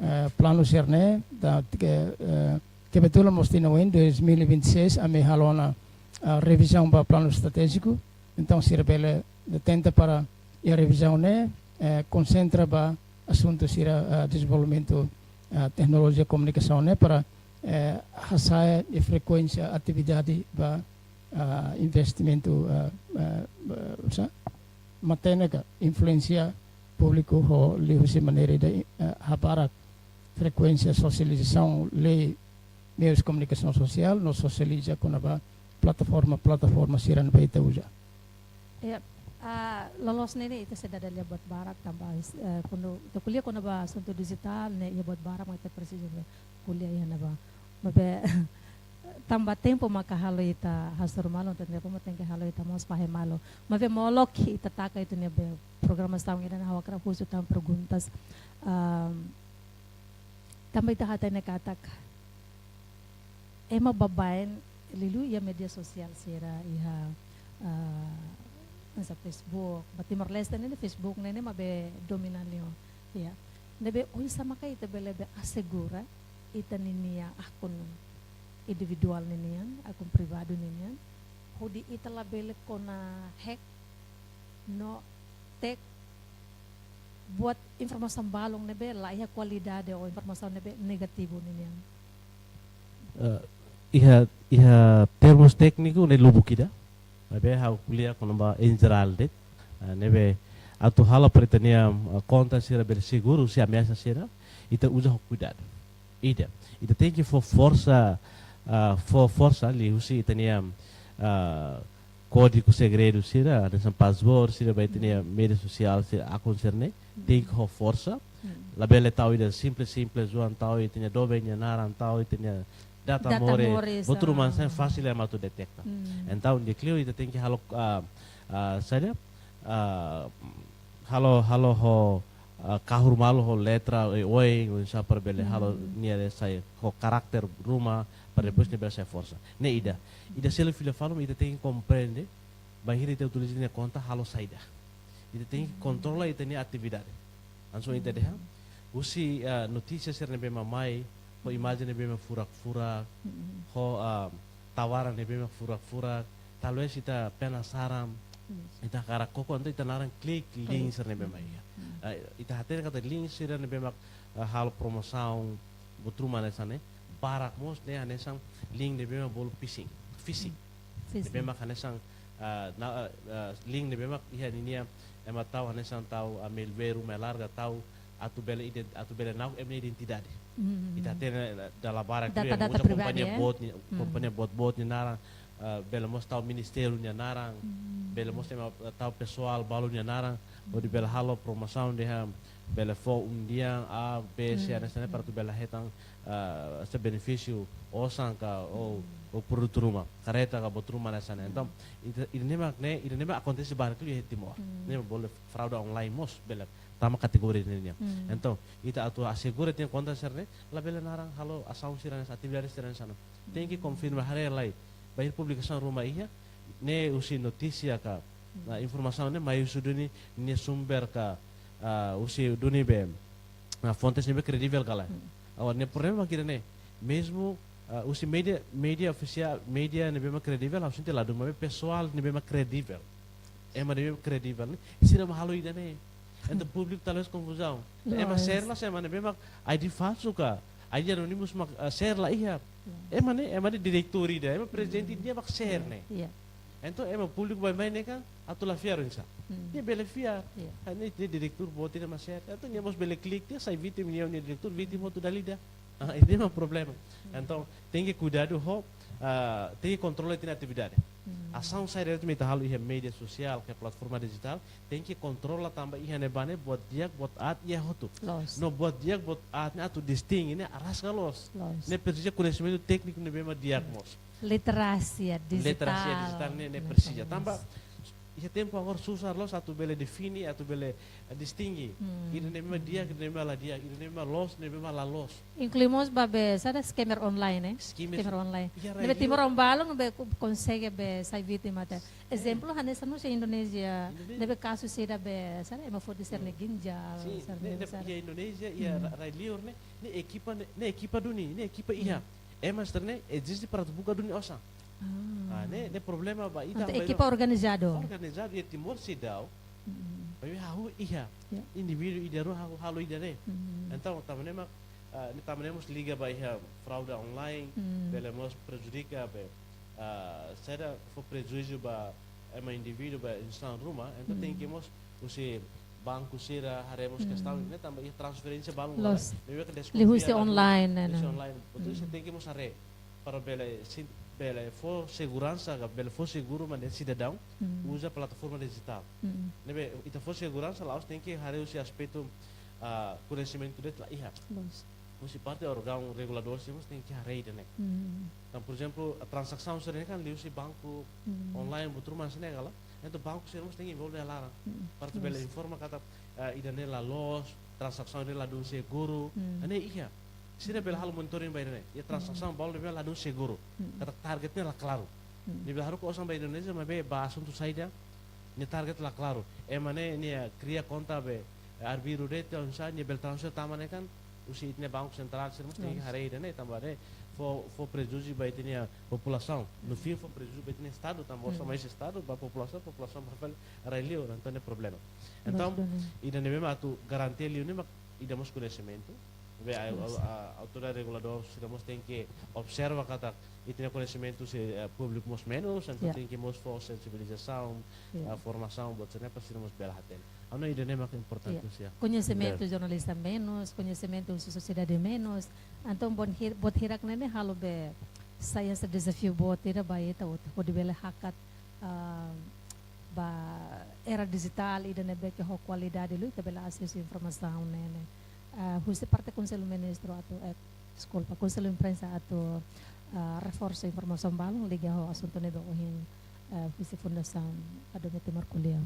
eh, planu sira-ne'e, tanba ke, eh, kebetulan mós tinan oin, dois mil e vinte e seis, ami halo ona, ah, revizaun ba planu estratéjiku, entaun sira bele tenta para iha revizaun ne'e, eh, konsentra ba asuntu sira, ah, dezenvolvimentu, ah, teknolojia komunikasaun ne'e para, eh, hasa'e nia frekuénsia atividade ba, ah, investimentu, ah, ah, ah, sa-, matenek ka influénsia públiku ho liuhusi maneira ida, eh, habarak frekuénsia sosializasaun liu meius komunikasaun sosiál no sosializa kona-ba plataforma, plataforma sira ne'ebé ita uza. Ya, ah, loloos ne'e ne'e ita sei dada lia buat barak tanba, eh, kuandu ita ko'alia kona-ba asuntu dijitál ne'e iha buat barak mak ita presiza ko'alia iha ne'ebá. Maibé tanba tempu maka halo ita hasoru malu, entaun tempu mak tenke halo ita mós fahe malu. Maibé molok ita taka ita-nia be programasaun ida-ne'e, ha'u hakarak husu tan perguntas. Ahm, tanba ita hatene katak ema baibain liuliu iha média sosiál sira iha, ah, hanesan Facebook, ba Timor-Leste ne'e Facebook ne'e, ne'e mak be dominan liu. Ya. Ne'ebé oinsá maka ita bele be asegura ita ninia akun individuál ninian, akun privadu ninian, hodi ita labele kona hack no take buat informasaun balun ne'ebé la iha kualidade ou informasaun ne'ebé negativu ninian. Eh, iha, iha termus tékniku ne'e lubuk ida. Maibé ha'u ko'alia kona-ba en jerál de'it. Ah, ne'ebé atu halo para ita-nia, ah, konta sira bele seguru husi ameasa sira, ita uza ho kuidadu. Ida. Ita tenke fó forsa, ah, fó forsa liuhusi ita-nia, ah, kódigu segredu sira, hanesan password sira ba ita-nia média sosiál sira, akun sira-ne'e, tenke ho forsa. Labele tau ida simples, simples, zuan tau ita-nia doben nia naran, tau ita-nia data, data more, more, buat ruma ah, hanesan fasil ema atu deteta. Entaun, di'ak liu ita tenke halo, ah, ah, saida, ah, halo, halo ho, ah, kahur malu ho letra, eh, oioin, oinsá para bele halo nia ne'e sai ho karakter ruma, para depois nia bele sai forsa. Ne'e ida. Ida seluk fila falun, ita tenke komprende bainhira ita utiliza ita-nia konta halo saida. Ita tenke kontrola ita-nia atividade. Langsung ita dehan, husi, ah, notísia sira ne'ebé mak mai, ho imajen ne'ebé mak furak-furak, ho, ah, tawaran ne'ebé mak furak-furak, talvés ita penasaran, ita hakarak koko, entaun ita naran klik link sira ne'ebé mak iha. Ah, ita hatene katak link sira ne'ebé mak, ah, halo promosaun, buat ruma hanesan ne'e, barak mós ne'e hanesan link ne'ebé mak bolu phishing, phishing. Phishing. Ne'ebé mak hanesan, ah, na, ah, ah, link ne'ebé mak iha ninia ema tau hanesan tau, ah, malware, mallarga tau, atu bele ident-, atu bele na'ok ema nia identidade. Hmm. Ita hatene dala barak Data-data pribadi, kompañia eh? boot nia, Hmm. kompañia boot-boot nia naran, ah, bele mós tau ministériu nia naran, Hmm. bele mós ema, ah, tau pesoál balu nia naran, hodi bele halo promosaun dehan bele fó undian A, B, C, Hmm. hanesan ne'e para atu bele hetan, ah, hanesan benefísiu osan ka ou, Hmm. ou produtu ruma, karreta ka buat ruma hanesan ne'e. Entaun, Hmm. ida, ida-ne'e mak ne'e, ida-ne'e mak akontese barak liu iha Timor. Hmm. Ne'e bele fraude online mós, bele tama kategoria ne'e nian. Hmm. Entaun, ita atu asegura tiha kontra sira-ne'e, labele naran halo asaun sira-ne'e, atividade sira-ne'e hanesan ne'e. Tenke Hmm. konfirma haree lai. Bainhira publikasaun ruma iha, ne'e husi notísia ka, Hmm. ah, informasaun ne'e mai husi duni nia sumber ka, ah, husi duni be, ah, fontes ne'ebé kredivel ka lae. Hmm. Agora, ne'e problema mak ida-ne'e. Mezmu, ah, husi média, média ofisiál, média ne'ebé mak kredivel, ha'u sente ladún, maibé pesoál ne'ebé mak kredivel, ema ne'ebé mak kredivel ne'e, sira mak halo ida-ne'e. Entaun públiku talvés konfuzaun. Ema Loos. share la, ema ne'ebé mak I D falsu ka, I D anónimu mak, ah, share la iha. Hmm. Ema ne'e, ema ne'e diretór ida, ema prezidente Hmm. ida mak share ne'e. Ya. Entaun ema públiku baibain ne'e kan atu la fiar oinsá? Hmm. Nia bele fiar. Ya. Ah, ne'e, ne'e diretór boot ida mak share. Entaun nia mós bele klik, nia sai vítima, nia, nia diretór vítima atu dala ida. Ah, ida-ne'e mak problema. Hmm. Entaun tenke kuidadu ho, ah, tenke kontrola ita-nia atividade. Hmm. Asaun saida de'it mak ita halo iha média sosiál ka plataforma dijitál, tenke kontrola tanba iha ne'ebá ne'e buat di'ak, buat aat iha hotu. Loos. No buat di'ak, buat aat ne'e atu distinge ne'e araska loos. Loos. Ne'e presiza koñesimentu tékniku ne'ebé mak di'ak Hmm. mós. Literasi dijitál. Literasi dijitál ne'e, ne'e Ne'e presiza. Tanba iha tempu agora susar loos atu bele define, atu bele, eh, distinge. Hmm. Ida-ne'e mak di'ak, ida-ne'e mak la di'ak, ida-ne'e mak loos, ida-ne'e mak la loos. Inklui mós ba be, saida, scammer online, eh? Scammer. Scammer online. Iha Ne'ebé rai-liur. Timoroan balun be ko-, konsege be sai vítima até. Eh. Ezemplu, hanesan mós iha Indonézia, Indonézia. Ne'ebé kazu sira be, saida, ema foti sira-nia Hmm. ginjal, Sin, sira-nia ne'e, ne'e, saida. Iha Indonézia, iha Hmm. ra-, rai-liur ne'e, ne'e ekipa ne'e, ne'e ekipa duni, ne'e ekipa iha. Hmm. Ema sira-ne'e eziste para atu buka duni osan. Ah. Ah, ne'e, ne'e problema ba ita Entaun, ba ekipa ida organizadu. Organizadu iha Timor seidauk. Mm. Maibé hahú iha. Ya. Indivíduu ida rua hahú halo ida-ne'e. Mm. Entaun, tanba ne'e mak, ah, ne'e tanba ne'e mós liga ba iha fraude online, Mm. bele mós prejudika be, ah, saida, fó prejuízu ba ema indivíduu, ba instituisaun ruma, entaun Mm. tenke mós husi banku sira haree mós Mm. kestaun ne'e tanba iha transferénsia balun Loos. Ne'ebé ke Liuhusi deskonfia la online, ne'e, husi ne'e. online. Betul, Mm. tenke mós haree para bele sin-, bele fó seguransa, ka bele fó seguru ba ita-nia sidadaun Mm. uza plataforma dijitál. Mm. Ne'ebé ita fó seguransa, la'ós tenke haree husi aspetu, ah, koñesimentu de'it la iha. Loos. Husi parte órgaun reguladór sira mós tenke haree ida-ne'e. Mm. Entaun, por ezemplu, transasaun sira-ne'e kan liuhusi banku Mm. online, buat ruma hanesan ne'e ka lae. Entaun banku sira mós tenke envolve iha laran. Mm. Para atu bele Loos. informa katak, ah, ida-ne'e la loos, transasaun ne'e ladún seguru. Mm. Ne'e iha. Sira bele halo monitoring ba ida-ne'e. Iha transasaun Mm. balu ne'ebé ladún seguru. Mm. Katak target ne'e la klaru. Mm. Nia bele haruka osan ba Indonézia, maibé ba asuntu saida, nia target la klaru. Ema ne'e, nia kria konta be, eh, arbiru de'it, oinsá, nia bele transfere tama ne'e kan, husi ita-nia Banku Sentrál, sira mós tenke Yes. haree ida-ne'e, tanba ne'e, fó, fó prejuízu ba ita-nia populasaun. No fim, fó prejuízu ba ita-nia Estadu, tanba osan Mm. mai husi Estadu, ba populasaun, populasaun ba fali rai-liur, entaun ne'e problema. Entaun, Loos, dona. ida-ne'e memang atu garantia liu ne'e mak ita mós koñesimentu. Be, a, Yes. a, a, autoridade reguladór sira mós tenke observa katak ita-nia koñesimentu husi, eh, públiku mós menus, entaun Ya. tenke mós fó sensibilizasaun, Ya. eh, formasaun, buat sira-ne'e para sira mós bele hatene. Ha'u hanoin ida-ne'e mak importante Ya. husi ha'u. Koñesimentu Bele. jornalista menus, koñesimentu husi sosiedade menus. Entaun, buat hir-, buat hirak ne'e ne'e halo be sai hanesan dezafiu boot ida ba ita hotu, hodi bele hakat, ah, ba era dijitál ida ne'ebé ke ho kualidade liu, ita bele asesu informasaun ne'e ne'e. Ah, husi parte Konsellu Ministru atu, eh, deskulpa, Konsellu Imprensa atu, ah, reforsa informasaun balun liga ho asuntu ne'ebé ohin, eh, husi Fundasaun Adomi Timor ko'alia.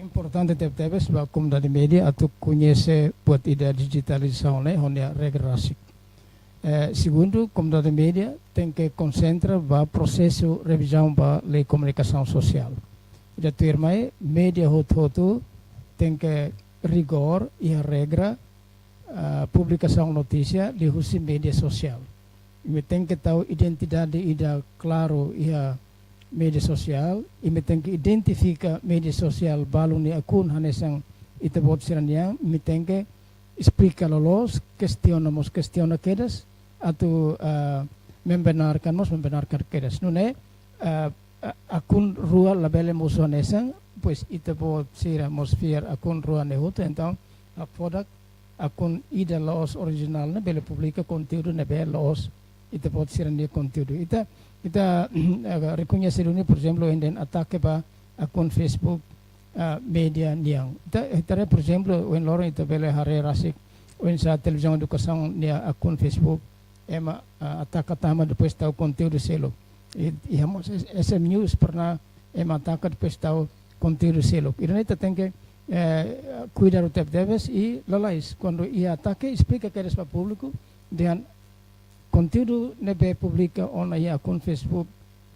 Importante tebetebes ba komunidade média atu koñese buat ida dijitalizasaun ne'e ho nia regra rasik. Eh, segundu, komunidade média tenke konsentra ba prosesu revizaun ba Lei Komunikasaun Sosiál. Ida tuirmai, média hotu-hotu tenke rigór iha regra, ah, publikasaun notísia liuhusi média sosiál. Imi tenke tau identidade ida klaru iha média sosiál, imi tenke identifika média sosiál balu nia akun hanesan ita-boot sira-nian, imi tenke esplika loloos, kestiona mós kestiona kedas, atu, ah, membenarkan mós membenarkan kedas. Nune'e, ah, ah, akun rua labele mosu hanesan, Depois ita-boot sira mós fiar akun rua ne'e hotu, entaun hakfodak akun ida la'ós orijinál ne'e bele publika konteúdu ne'ebé la'ós ita-boot sira-nia konteúdu. Ita, ita, eh, rekoñese duni, por ezemplu, ohin dehan atake ba akun Facebook, ah, média nian. Ita, ita haree, por ezemplu, ohin loron ita bele haree rasik oinsá Televizaun Edukasaun nia akun Facebook ema, ah, ataka tama, depois tau konteúdu seluk. I, i hamos S-, S M News pernah ema ataka, depois tau konteúdu seluk. Ida-ne'e ita tenke, eh, kuidadu tebetebes i lalais kuandu iha atake, esplika kedas ba públiku, dehan konteúdu ne'ebé publika ona iha akun Facebook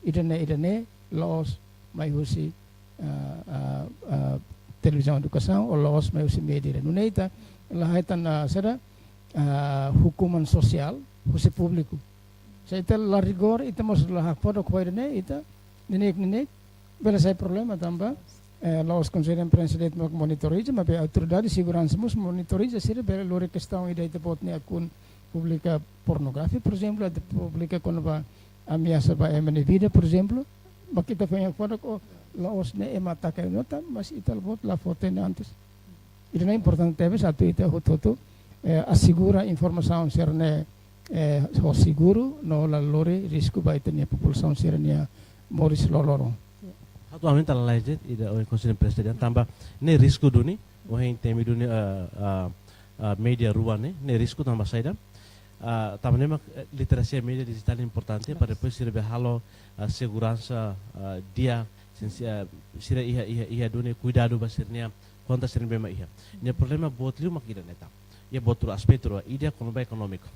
ida-ne'e, ida-ne'e, la'ós mai husi, ah, ah, ah, Televizaun Edukasaun ou la'ós mai husi média. Nune'e ita la hetan, ah, saida, ah, hukuman sosiál husi públiku. Se ita la rigór, ita mós la hakfodak ho ida-ne'e, ita neineik-neineik bele sai problema tanba, eh, la'ós Konsellu Imprensa de'it mak monitoriza, maibé autoridade seguransa mós monitoriza, sira bele lori kestaun ida ita-boot nia akun publika pornografia, por ezemplu, atu publika kona-ba ameasa ba ema nia vida, por ezemplu, mak ita foin hakfodak, oh, la'ós ne'e ema ataka ita, mas ita-boot la fó-hatene antes. Ida-ne'e importante tebes atu ita hotu-hotu, eh, asegura informasaun sira-ne'e, eh, ho seguru, no la lori risku ba ita-nia populasaun sira-nia moris loroloron. Ha'u atu aumenta lalais de'it ida ohin Konsellu Imprensa dehan tanba ne'e risku duni, ohin temi duni, ah, ah, ah, média rua ne'e, ne'e risku tanba saida. Ah, tanba ne'e mak, eh, literasia média dijitál importante para depois sira bele halo, ah, seguransa, ah, di'ak, sin si-, ah, sira iha, iha, iha duni kuidadu ba sira-nia konta sira ne'ebé mak iha. Nia problema boot liu mak ida-ne'e tan. Iha boot rua aspetu rua, ida kona-ba ekonómiku.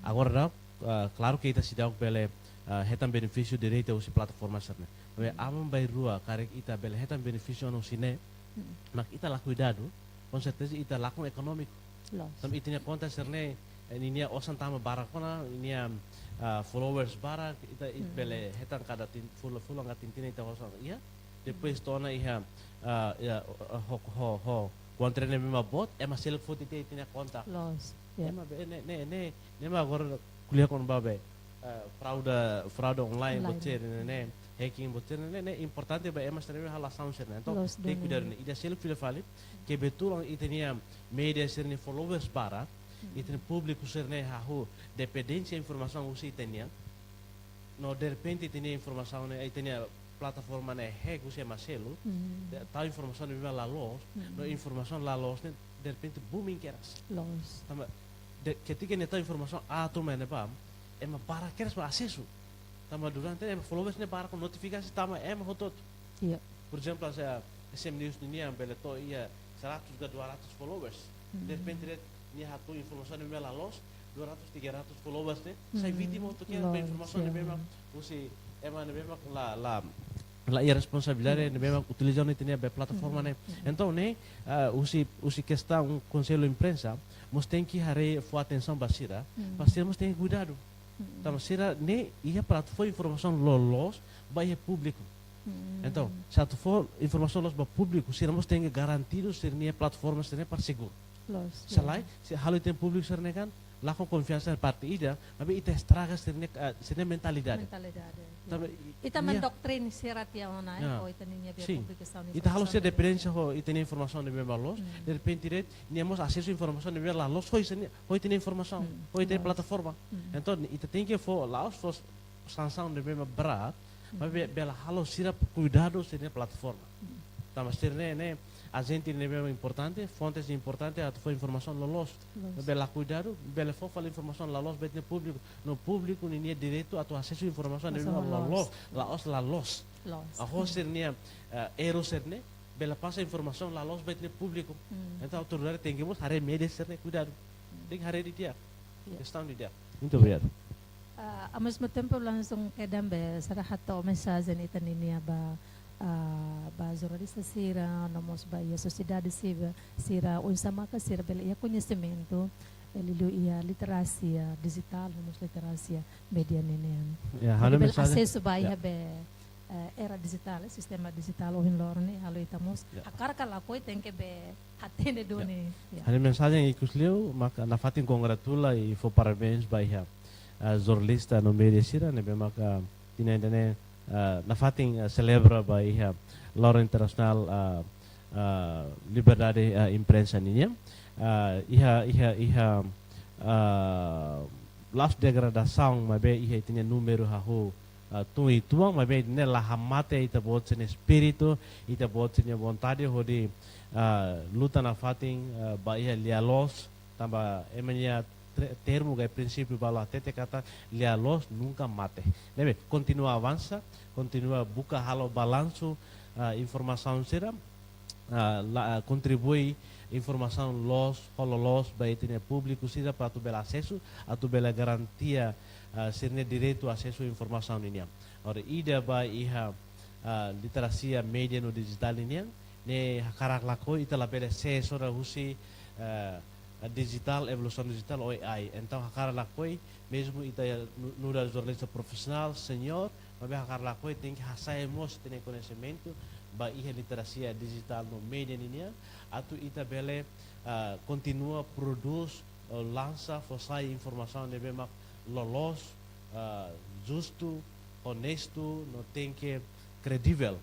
Agora daudaun, ah, klaru ke ita seidauk bele, ah, hetan benefísiu direta husi plataforma sira-ne'e. Maibé aban-bainrua, karik ita bele hetan benefísiu ona husi ne'e, mak ita la kuidadu, konserteza ita lakon ekonómiku. Loos. Tanba ita-nia konta sira-ne'e, eh, ninia osan tama barak ona, ninia, ah, followers barak, ita, ita bele hetan kada tin-, fula-, fulan ka tinan ita osan iha. Depois to'o ona iha, ah, iha, ah, ho, ho, ho, kontra ne'ebé mak boot, ema seluk foti tiha ita-nia konta. Loos, ya. Ema be, ne'e, ne'e, ne'e, ne'e mak agora ko'alia kona-ba be, eh, fraude, fraude online, online, buat sira-ne'e, hacking buat sira-ne'e, ne'e importante ba ema sira-ne'e halo asaun sira-ne'e. Entaun, loos, tenke kuidadu duni. Ne'e. Ida seluk fila fali, kebetulan ita-nia média sira-nia followers barak, ita-nia públiku sira-ne'e hahú dependénsia informasaun husi ita-nian, no derrepente ita-nia informasaun ne'e, ita-nia plataforma ne'e hack husi ema seluk, de-, tau informasaun ne'ebé la loos, no informasaun la loos ne'e derrepente booming kedas. Loos. Tanba de-, ketika nia tau informasaun A tuma iha ne'ebá, ema barak kedas mak asesu. Tanba durante ne'e ema followers ne'e barak, notifikasi tama ema hotu-hotu. Iya. Por ezemplu, hanesan S M News nian bele to'o iha seratus ka dua ratus followers. Derrepente de'it nia hatuur informasaun ne'ebé la loos, dua ratus, tiga ratus followers ne'e sai vítima hotu kedas ba informasaun ne'ebé mak husi ema ne'ebé mak la, la, la iha responsabilidade ne'ebé mak utiliza ona ita-nia be plataforma ne'e. Entaun ne'e, ah, husi, husi kestaun Konsellu Imprensa, mós tenke haree fó atensaun ba sira, para sira mós tenke kuidadu. Tanba sira ne'e iha para atu fó informasaun loloos ba iha públiku. Entaun, se atu fó informasaun loloos ba públiku, sira mós tenke garantidu sira-nia plataforma sira-ne'e para seguru. Loos, se lae, se halo ita-nia públiku sira-ne'e kan lakon konfiansa iha parte ida, maibé ita estraga sira-nia, ah, sira-nia mentalidade. Mentalidade, ya. Tanba i-, ita mendoutrina sira tiha ona, eh, ho ita-nia be publikasaun, ita halo informasaun sira ne'e dependénsia ho ita-nia informasaun ne'ebé mak loos, derrepente de'it nia mós asesu informasaun ne'ebé la loos ho ita-nia, ho ita-nia informasaun, ho ita-nia plataforma. Entaun, ita tenke fó, la'ós fó sansaun ne'ebé mak berat, maibé be-, bele halo sira kuidadu sira-nia plataforma. Tanba sira-ne'e, ne'e ajente ne'ebé mak importante, fontes importante atu fó informasaun loloos. Loos. Maibé la kuidadu, bele fó fali informasaun la loos ba ita-nia públiku. No públiku ninia direitu atu asesu informasaun ne'ebé mak loloos, la'ós la loos. Loos. Hahú sira-nia, eh, erru sira-ne'e, bele pasa informasaun la loos ba ita-nia públiku. Entaun autoridade tenke mós haree média sira-ne'e kuidadu. Tenke haree didi'ak. Iya. Kestaun didi'ak. Muito obrigado. Ah, ao mesmo tempo, langsung kedan be, sira hato'o mensajen ita ninia ba, ah, ba jornalista sira, no mós ba iha sosiedade sira, sira oinsá maka sira bele iha koñesimentu, eh, liuliu iha literasia dijitál, no mós literasia média ninian. Ya, ha'u-nia mensajen. Bele asesu ba iha be, eh, era dijitál, eh, sistema dijitál ohin loron ne'e, halo ita mós. Ya. Hakarak ka lakohi tenke be hatene duni. Ya. Ya. Ha'u-nia mensajen ikus liu, maka nafatin kongratula i fó parabéns ba iha, eh, jornalista no média sira, ne'ebé maka tinan ida-ne'e ah, nafatin, ah, selebra ba iha loron internasionál, ah, ah, liberdade, ah, imprensa nian. Ah, iha, iha, iha, ah, la'ós degradasaun, maibé iha ita-nia númeru hahú, ah, tun uitoan, maibé ne'e la hamate ita-boot sira-nia espíritu, ita-boot sira-nia vontade hodi, ah, luta nafatin, ah, ba iha lia-loos, tanba ema nia tre-, termu ka prinsípiu balu hatete katak lia-loos nunka mate. Ne'ebé, kontinua avansa, kontinua buka halo balansu, ah, informasaun sira, ah, la, ah, kontribui informasaun loos, halo loos ba ita-nia públiku sira para atu bele asesu, atu bele garantia, ah, sira-nia direitu asesu informasaun ninian. Agora, ida ba iha, ah, literasia média no dijitál ninian, ne'e hakarak lakohi ita labele sees ona husi, ah, dijitál, evolusaun dijitál, ou A I. Entaun, hakarak lakohi, mezmu ita nu-, nu'udar jornalista profisionál, senior, maibé hakarak lakohi tenke hasa'e mós ita-nia koñesimentu ba iha literasia dijitál no média ninian, atu ita bele, ah, kontinua prodús, ah, lansa, fó sai informasaun ne'ebé mak loloos, ah, justu, onestu, no tenke kredivel,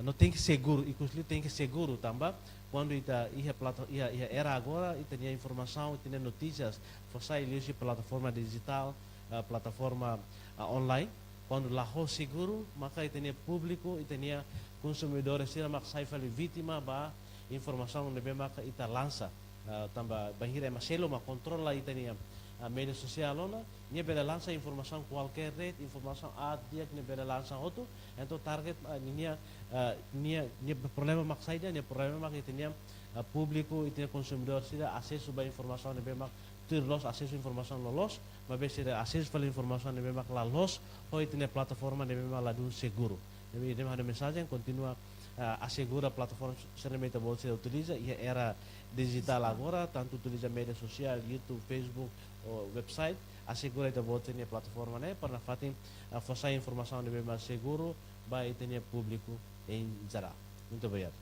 no tenke seguru, ikus liu tenke seguru tanba kuandu ita iha plata-, iha, iha era agora, ita-nia informasaun, ita-nia notísias fó sai liuhusi plataforma dijitál, ah, plataforma, ah, online. Kuandu la ho seguru, maka ita-nia públiku, ita-nia konsumidór sira mak sai fali vítima ba informasaun ne'ebé maka ita lansa. Ah, tanba bainhira ema seluk mak kontrola ita-nia, ah, média sosiál ona, nia bele lansa informasaun kualkér de'it, informasaun aat di'ak nia bele lansa hotu, entaun target, ah, nia, ah, nia, nia problema mak saida, nia problema mak ita-nia, ah, públiku, ita-nia konsumidór sira asesu ba informasaun ne'ebé mak tuir loos, asesu informasaun loloos, maibé sira asesu fali informasaun ne'ebé mak la loos, ho ita-nia plataforma ne'ebé mak ladún seguru. Ne'ebé, ne'ebé ha'u-nia mensajen kontinua, ah, asegura plataforma sira ne'ebé ita-boot sira utiliza iha era dijitál agora, tantu utiliza média sosiál, YouTube, Facebook, ou website, asegura ita-boot sira-nia plataforma ne'e, para nafatin, ah, fó sai informasaun ne'ebé mak seguru ba ita-nia públiku em geral. Muito obrigado.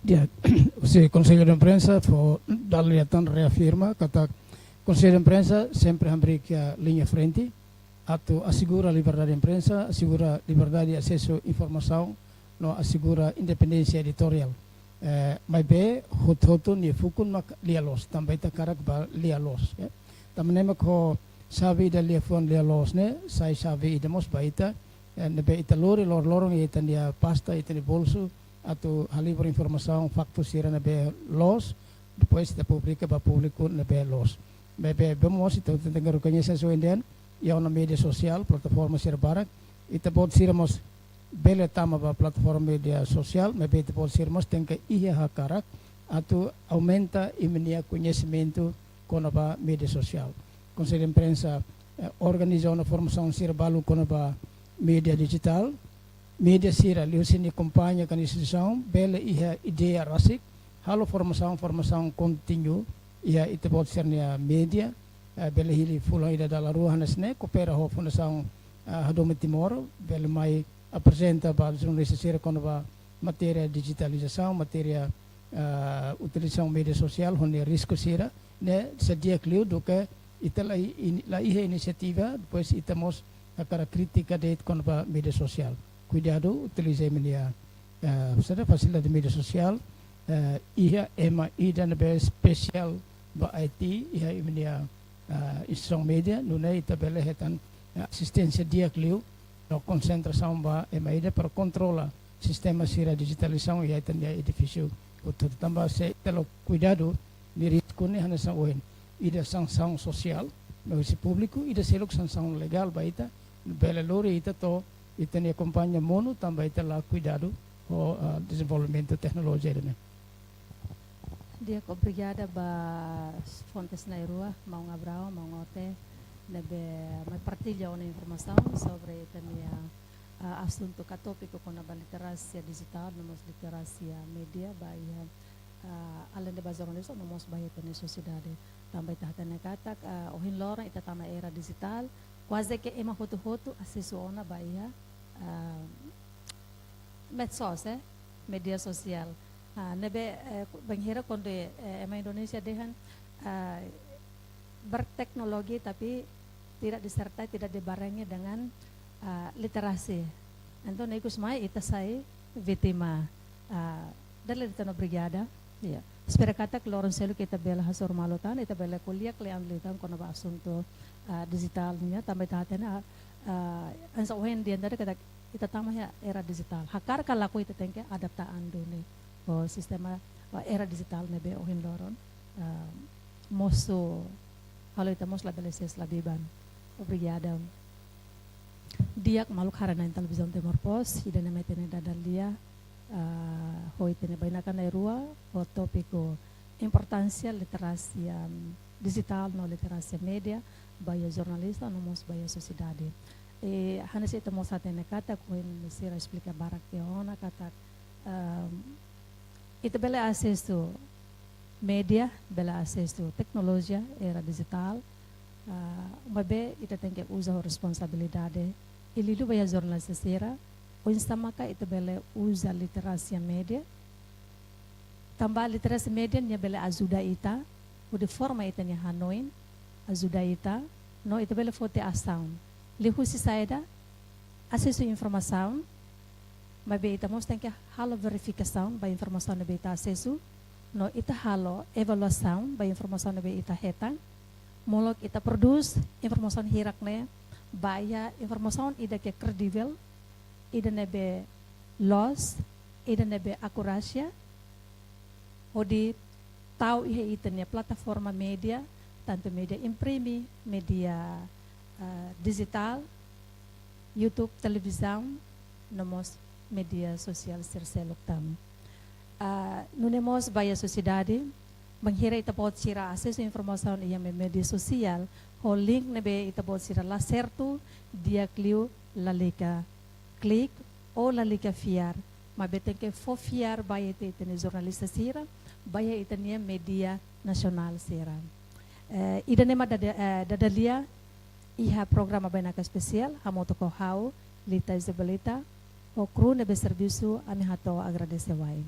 Di'ak, husi Konsellu de Imprensa fó dala ida tan reafirma katak Konsellu de Imprensa sempre hamriik iha liña frente atu asegura liberdade imprensa, asegura liberdade asesu informasaun, no asegura independénsia editoriál. Eh, maibé hotu-hotu nia fukun mak lia-loos, tanba ita hakarak ba lia-loos, ya. Tanba ne'e mak ho xave ida liafuan lia-loos ne'e sai xave ida mós ba ita, eh, ne'ebé ita lori loron-loron iha ita-nia pasta, ita-nia bolsu, atu halibur informasaun, faktu sira ne'ebé loos, depois ita publika ba públiku ne'ebé loos. Maibé, bem mós ita tenke rekoñese sira-ne'e, iha ona média sosiál, plataforma sira barak, ita-boot sira mós bele tama ba plataforma média sosiál, maibé ita-boot sira mós tenke iha hakarak atu aumenta imi-nia koñesimentu kona-ba média sosiál. Konsellu de Imprensa, eh, organiza ona formasaun sira balu kona-ba média dijitál, média sira liuhusi nia kompañia ka instituisaun bele iha ideia rasik, halo formasaun, formasaun kontínuo iha ita-boot sira-nia média, eh, bele hili fulan ida dala rua hanesan ne'e, koopera ho Fundasaun, eh, Hadomi Timor, bele mai aprezenta ba jornalista sira kona-ba matéria dijitalizasaun, matéria, eh, utilizasaun média sosiál, ho nia risku sira, ne'e sei di'ak liu duké ita la i-, ini-, la iha inisiativa, depois ita mós hakarak kritika de'it kona-ba média sosiál. Kuidadu utiliza imi-nia, eh, saida, fasilidade média sosiál, eh, iha ema ida ne'ebé espesiál ba I T, iha imi-nia, eh, instituisaun média, nune'e ita bele hetan, eh, asisténsia di'ak liu, no konsentrasaun ba ema ida para kontrola sistema sira dijitalizasaun iha ita-nia edifísiu hotu-hotu. Tanba se ita la kuidadu, nia risku ne'e hanesan ohin, ida sansaun sosiál mai husi públiku, ida seluk sansaun legál ba ita, bele lori ita to'o ita-nia kompañia monu tanba ita la kuidadu ho, ah, dezenvolvimentu teknolojia ida-ne'e. Di'ak, obrigada ba fontes na'in-rua, maun Abraão, maun Ote, ne'ebé mai partilla ona informasaun sobre ita-nia, ah, asuntu ka tópiku kona-ba literasia dijitál, no mós literasia média, ba iha, ah, alende ba jornalista, no mós ba iha ita-nia sosiedade. Tanba ita hatene katak, ah, ohin loron ita tama era dijitál, kuaze ke ema hotu-hotu asesu ona ba iha, ah, medsos, eh, média sosiál. Ah, ne'ebé, eh, bainhira kuandu, eh, ema Indonézia dehan, ah, berteknologi tapi tidak disertai, tidak dibarengi dengan, ah, literasi. Entaun ikus mai ita sai vítima, ah, dala ita no brigada. Ya. Espera katak loron seluk ita bele hasoru malu tan, ita bele ko'alia kle'an liután kona-ba asuntu, ah, dijitál nian, tanba ita hatene, ah, ah, hanesan ohin di'ak ita katak ita tama iha era dijitál. Hakarak ka lakohi ita tenke adapta an duni ho sistema, ah, era dijitál ne'ebé ohin loron, ah, mosu halo ita mós labele sees labiban. Obrigada. Di'ak maluk haree-na'in Televizaun Timor Post, ida-ne'e mai ita-nia dada-lia, ah, ho ita-nia bainaka na'in-rua, ho tópiku importánsia literasia, em, dijitál no literasia média ba iha jornalista no mós ba iha sosiedade. I hanesan ita mós hatene katak ohin sira esplika barak tiha ona katak, em, ita bele asesu média, bele asesu teknolojia, era dijitál, ah, maibé ita tenke uza ho responsabilidade. I liuliu ba iha jornalista sira, oinsá maka ita bele uza literasia média. Tanba literasia média nia bele ajuda ita, hodi forma ita-nia hanoin, ajuda ita, no ita bele foti asaun. Liuhusi saida, asesu informasaun, maibé ita mós tenke halo verifikasaun ba informasaun ne'ebé ita asesu, no ita halo evaluasaun ba informasaun ne'ebé ita hetan, molok ita prodús informasaun hirak ne'e ba iha informasaun ida ke kredivel, ida ne'ebé loos, ida ne'ebé akurásia, hodi tau iha ita-nia plataforma média, tantu média imprime, média, ah, dijitál, YouTube, televizaun, no mós média sosiál sira seluk tan. Ah, nune'e mós ba iha sosiedade, bainhira ita-boot sira asesu informasaun iha me-, média sosiál, ho link ne'ebé ita-boot sira la sertu, di'ak liu lalika klik, ou lalika fiar, maibé tenke fó fiar ba iha ita-nia jornalista sira, ba iha ita-nia média nasionál sira. Eh, ida-ne'e mak dada-, eh, dada-lia iha programa Bainaka Espesiál, hamutuk ho ha'u, Lita Isabelita, ho kru ne'ebé servisu, ami hato'o agradese wa'in.